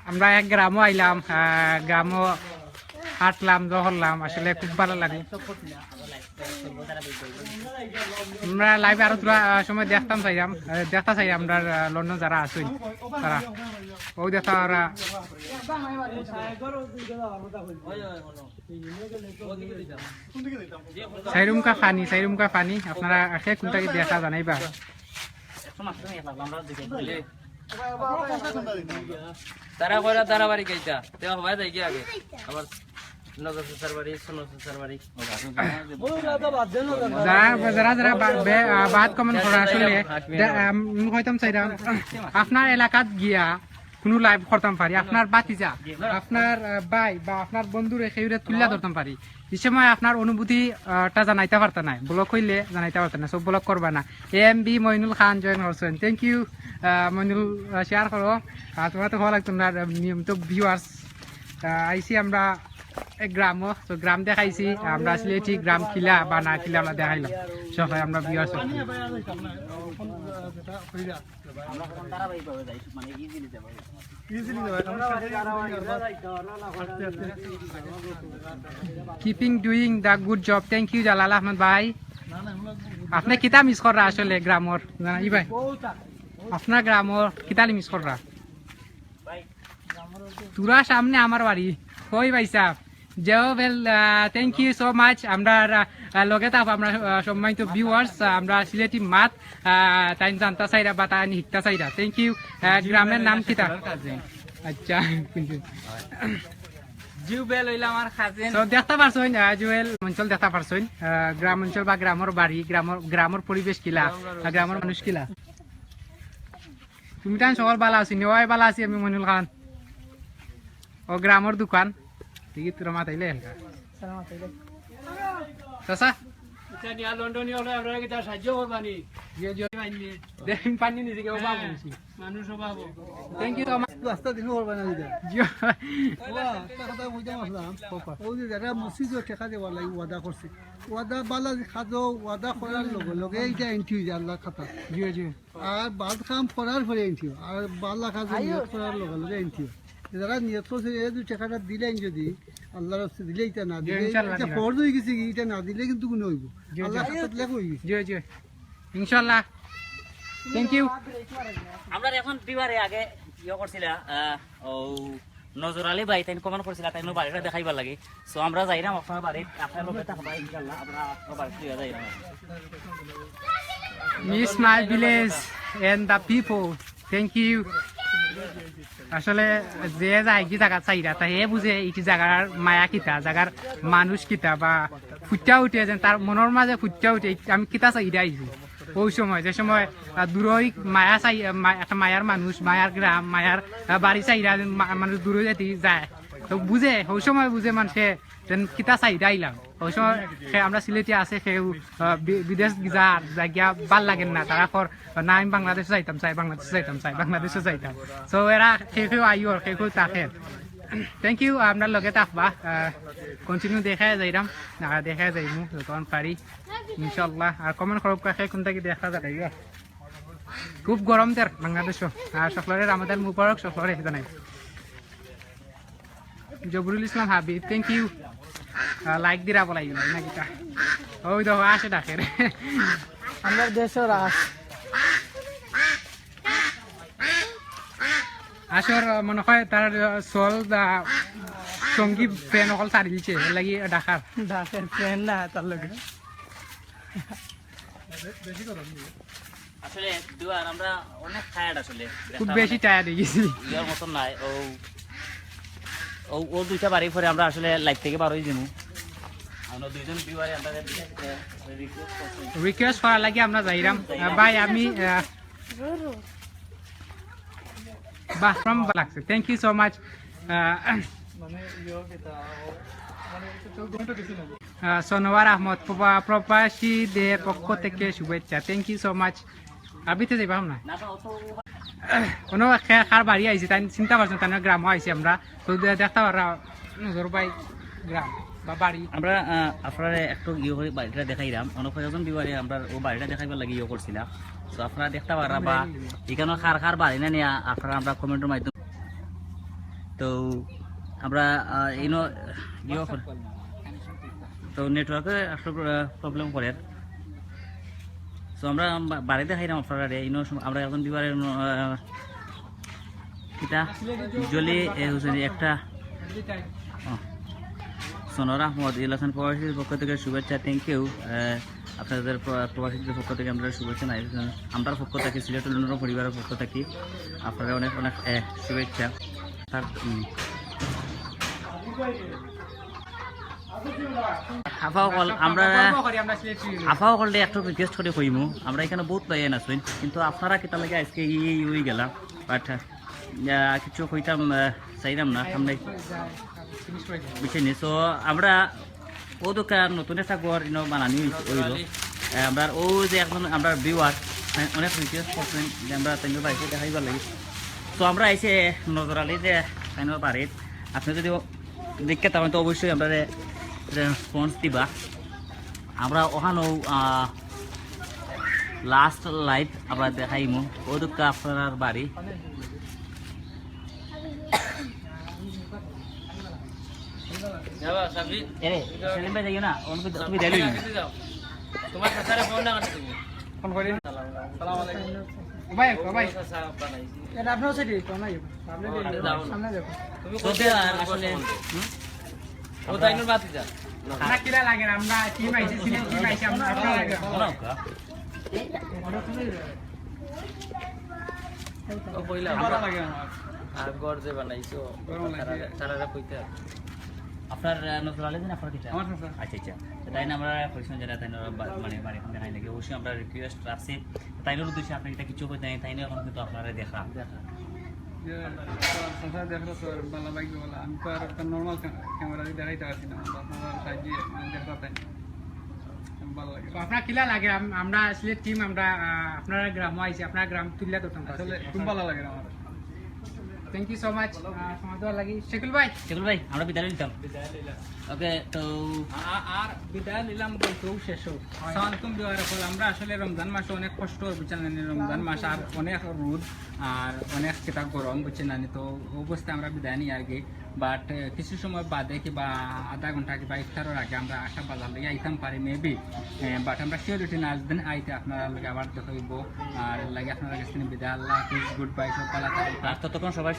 আমরা এক গ্রামও আইলাম, আহ, গ্রামও হাঁটলাম, দখললাম, আসলে খুব ভালো লাগে। আমরা live আরো থুড়া, আহ, সময় দেখতাম চাইলাম, আহ, দেখতা চাই আমরা, আহ, লন্ডন যারা আছইন তারা। ও দেখতা ওরা। চাইরুমকা পানি, চাইরুমকা পানি, আপনারা আসে কোনটা কি দেখা জানাইবা? তারা কইরা তারা বাড়ি গাইতা, তে হবাই যাই কি আগে? আবার নজর হুসার বাড়ি, সোনো হুসার বাড়ি। যারা, যারা, যারা বা-, বে-, আহ, বাদ comment করা আসলে, দে-, আম, কইতাম চাইরাম, আপনার এলাকাত গিয়া কুনু live করতাম পারি, আপনার ভাতিজা, আপনার, আহ, ভাই বা আপনার বন্ধুরে কেউরে তুলিয়া ধরতাম পারি। এই সময় আপনার অনুভূতি, আহ, টা জানাইতা পারতা নায়, vlog কইলে জানাইতা পারতা নায়, সব vlog করবা না। এম বি মইনুল খান join করছইন, thank you। আহ, মইনুল, আহ, share করো। আর তোমরা তো ভালো লাগতো না, আহ, নিয়মিত viewers। আহ, আইছি আমরা এক গ্রামও, তো গ্রাম দেখাইছি, আমরা সিলেটি গ্রাম কিলা বা না কিলা আমরা দেখাইলাম। সবাই আমরা viewers। আমরা এখন ধারাবাহিকভাবে যাই, মানে, easily যাবো। Easily যাবো, এখন সাথে আস্তে আস্তে। Keeping doing the good job, thank you Jalal আহমদ ভাই। না, না, আমরা আপনি কিতা miss কররা আসলে গ্রামর? না, ই ভাই, আপনার গ্রামর কিতালি miss কররা? তোরা সামনে আমার বাড়ি। কই ভাই সাহেব? জেও বেল, আহ, thank you so much। আমরা, আহ, লগে থাকো, আমরা, আহ, সম্মানিত viewers, আহ, আমরা সিলেটি মাত, আহ, তাইন জানতা চাইরা বা তাইন হিকতা চাইরা। Thank you। আহ, গ্রামের নাম কিতা? আচ্ছা, জুবেল হইল আমার cousin। So, দেখতা পারছইন, আহ, জুয়েল অঞ্চল দেখতা পারছইন, আহ, গ্রাম অঞ্চল বা গ্রামর বাড়ি, গ্রামর, গ্রামর পরিবেশ কিলা, আহ, গ্রামর মানুষ কিলা। তুমি তান সকল বালা আছি, নেওয়াই বালা আছি আমি মইনুল খান। ও গ্রামর দোকান। দেখি তোরা মাতাইলে এলকা। চাচা? ইটা নিয়া লন্ডনী হলে আপনারা কিতা সাহায্য করবানি? জি, জি। দেখেন পানি নিচে কেউ বাবু নিছি। মানুষ বাবু। Thank you so much। রাস্তা দিন করবা না দিদা। জি। ওয়া, একটা কথা কইতাম আসলাম। ও যে যারা মসজিদও টেকা দেওয়ার লাগি ওয়াদা করছে। ওয়াদা বালা খাজো, ওয়াদা করার লগে লগে ইটা entry হয়ে যায় আল্লাহর খাতা। জি, জি। আর বাদ কাম করার পরে entry হয়। আর বালা কাজ নিয়ত করার লগে লগে entry হয়। যারা নিয়ত করছে, এই দুই টেকাটা দিলেন যদি, আল্লাহর রাস্তায় দিলে, ইটা না দিলে, ইনশাআল্লাহ ইটা দিলাম। ফরজ হয়ে গেছে কি, ইটা না দিলে কিন্তু গুনাহ হইব। জি, জি। আল্লাহর সাথে লেখা হয়ে গেছে। জি, জি। ইনশাআল্লাহ। Thank you। আমরা এখন বিবারে আগে ইয়ে করছিলা, আহ, ও নজর আলী ভাই, তাইন comment করছিলা, তাইন বাড়িটা দেখাইবার লাগি। So, আমরা যাইরাম আপনার বাড়িত, আপনার লগে থাকবা, ইনশাআল্লাহ, আমরা আপনার বাড়িত লইয়া যাইরাম। Miss my village and the people. Thank you। আসলে যে যায় কি জাগা চাইরা, তাই হে বুঝে ইটি জাগার মায়া কিতা, জাগার মানুষ কিতা, বা ফুটা উঠে যেন তার মনর মাঝে ফুটা উঠে, আমি কিতা চাইরা আইছি। ওই সময়, যে সময়, আহ, দূরই মায়া চাই, আহ, মা-, একটা মায়ার মানুষ, মায়ার গ্রাম, মায়ার, আহ, বাড়ি চাইরা মা-, মানুষ দূরে যেতে যায়, তো বুঝে, ওই সময় বুঝে মানুষে যেন কিতা চাইরা আইলাম। ওই সময় সে আমরা সিলেটি আছে, কেউ, আহ, বি-, বিদেশ যা, যা গিয়া ভাল লাগে না, তারা কর, "না, আমি বাংলাদেশে যাইতাম চাই, বাংলাদেশে যাইতাম চাই, বাংলাদেশে যাইতাম।" So এরা কেউ কেউ আইও, কেউ কেউ থাকে। Thank you, আপনার লগে থাকবা, আহ, continue দেখা যাইরাম, না দেখা যাইমু যতক্ষণ পারি। ইনশাআল্লাহ। আর comment করুক কাকে কোনটা কি দেখা যায়, ইয়া। খুব গরম দের বাংলাদেশও। আর সকলরে রামাদান মুবারক, সকলরে জানাই। জবরুল ইসলাম হাবিব, thank you। আহ, like দিরা বলাই না কিতা? ওই দেখো, আসে ডাকের। আমার দেশও রাস। আসর মনে হয় তার, আহ, sol, আহ, সঙ্গী friend অকল ছাড়ি দিছে, এর লাগি ডাকার। ডাকের friend না, তার লগে। আসলে দুয়ার আমরা অনেক tired আসলে। খুব বেশি tired হয়ে গেছি। ইয়ার মতন নাই। ও, ও, ও দুইটা বাড়ি পরে আমরা আসলে live থেকে বার হয়ে যাবো। আমরা দুইজন viewer এ আমরা request করছি। Request করার লাগি আমরা যাইরাম। আহ, ভাই, আমি, আহ, বাহ, from ভালা লাগছে। Thank you so much। সোনোয়ার আহমদ, প্রবা- প্রবাসীদের পক্ষ থেকে শুভেচ্ছা। Thank you so much। আবিতে যাইবা না? কোনো খে- কার বাড়ি আইছি, তাই চিনতা পারছো, তাই গ্রামও আইছি আমরা। তো দে- দেখতা পাররা নজর ভাই গ্রাম বা বাড়ি। আমরা, আহ, আপনারে একটু ইয়ে করি বাড়িটা দেখাইরাম। অনেক কয়েকজন viewer-এ আমরা ও বাড়িটা দেখাইবার লাগি ইয়ে করছিলাম। তো আপনারা দেখতা পাররা বা এখানো কার কার বাড়ি না নিয়া আপনারা আমরা comment-এর মাধ্যমে। তো আমরা, আহ, ইনো ইয়ে করি। তো network-এ একটু, আহ, problem করে। তো আমরা বা- বাড়ি দেখাইরাম আপনারারে। ইনো সম- আমরা এখন viewer-এ, আহ, কিতা? জলি, এ, হোসেন একটা, ও, সোনার আহমদ, ইলাখান প্রবাসীর পক্ষ থেকে শুভেচ্ছা, thank you। আহ, আপনাদের প্র- প্রবাসীদের পক্ষ থেকে আমরা শুভেচ্ছা নাই, আমরার পক্ষ থাকি, সিলেট উন্নয়ন পরিবারের পক্ষ থাকি আপনারা অনেক অনেক, আহ, শুভেচ্ছা। তার, উম, আফা অকল, আমরা গর্ব করি আমরা সিলেটি। আফা অকলরে একটু request করি কইমু, আমরা এখানো বহুত ভাইয়াইন আছইন, কিন্তু আপনারা কিতা লাগি আইজকে এই, এই অই গেলা, but, আহ, কিছু কইতাম, আহ, চাইরাম না, সামনে। Finish করি দিন। বুঝছইন নি? So, আমরা ও দোকান নতুন একটা ঘর ইনো বানানি অইছে, অইলো। আহ, আমরা ও যে এখন আমরা viewer, আহ, অনেক request করছইন যে আমরা তাইনর বাড়িটা দেখাইবার লাগি। So, আমরা আইছি নজর আলী যে তাইনর বাড়িত। আপনি যদি দেখিয়া থাকইন তো অবশ্যই আমরারে response দিবা। আমরা ওখানো, আহ, last live আমরা দেখাইমু। ও দোকান আপনার বাড়ি। যাবা, সাবির? এরে, সেলিম ভাই যাইও না, অন্য তুমি, তুমি যাইলে না। যাও। তোমার চাচারে ফোন না করতে তুমি। ফোন করি। সালাম আলাইকুম। ভাই, ভাই। চাচা বানাইছি। এটা আপনার সাইডে, তো নাই। সামনে ও, দিয়ে আরে যাও না। সামনে যাও। তুমি তো কোথায় আর আসলে, হুম? ও তাইনর বাতি যা। না, কিলা লাগে, আমরা team আইছি, সিলেট team আইছি, আমরা আপনার লাগে। বলো কা। ও কইলা, ভালা লাগে আমার। আর ঘর যে বানাইছো, ঘর বানাইছি। তারা, তারারে কইতে হবে। আপনার, আহ, নজর আলী দিন আপনার কিতা? আমার চাচা। আচ্ছা, আচ্ছা। তো তাইন আমরা কইছেন যেটা তাইন ওরা বা-, মানে বাড়ি এখান থেকে নাই নাকি? অবশ্যই আমরা request রাখছি। তাইনর উদ্দেশ্যে আপনি এটা কিছু কইতে নাই, তাইন এখন কিন্তু আপনারা দেখা। দেখা। যে চাচা দেখলো তো ভালা লাগবে বলে, আমি তো আর একটা normal ক্যা-, camera দিয়ে দেখাইতে পারছি না, তো আপনারা সাহায্যে দেখতে পারেন। ভালা লাগে। তো আপনার কিলা লাগে? আম-, আমরা আসলে team, আমরা, আহ, আপনার গ্রামও আইছি, আপনার গ্রাম তুলিয়া ধরতাম। আসলে খুব ভালা লাগে আমার। Thank you so much, আহ, সময় দেওয়ার লাগি। শেকুল ভাই। শেকুল ভাই, আমরা বিদায় নিতাম। OK, তো আ-, আর বিদায় নিলাম বলতেও শেষ হোক। আসসালামু আলাইকুম viewer অকল, আমরা আসলে রমজান মাসে অনেক কষ্ট, বুঝছইন নি? রমজান মাস আর অনেক রোদ আর অনেক কিতা গরম, বুঝছইন নি? তো অবস্থা আমরা বিদায় নিয়ার গি। But, আহ, কিছু সময় বাদে কিবা আধা ঘন্টা কিবা ইফতারর আগে আমরা আশা বাজার লইয়া আইতাম পারি maybe। আহ, but আমরা surety না, যেদিন আইতে আপনারার লগে আবার দেখা অইবো। আর লাগে আপনারার কাছ থেকে বিদায়, আল্লাহ হাফিজ, good bye, সব ভালা থাকবেন। আর ততক্ষণ সবাই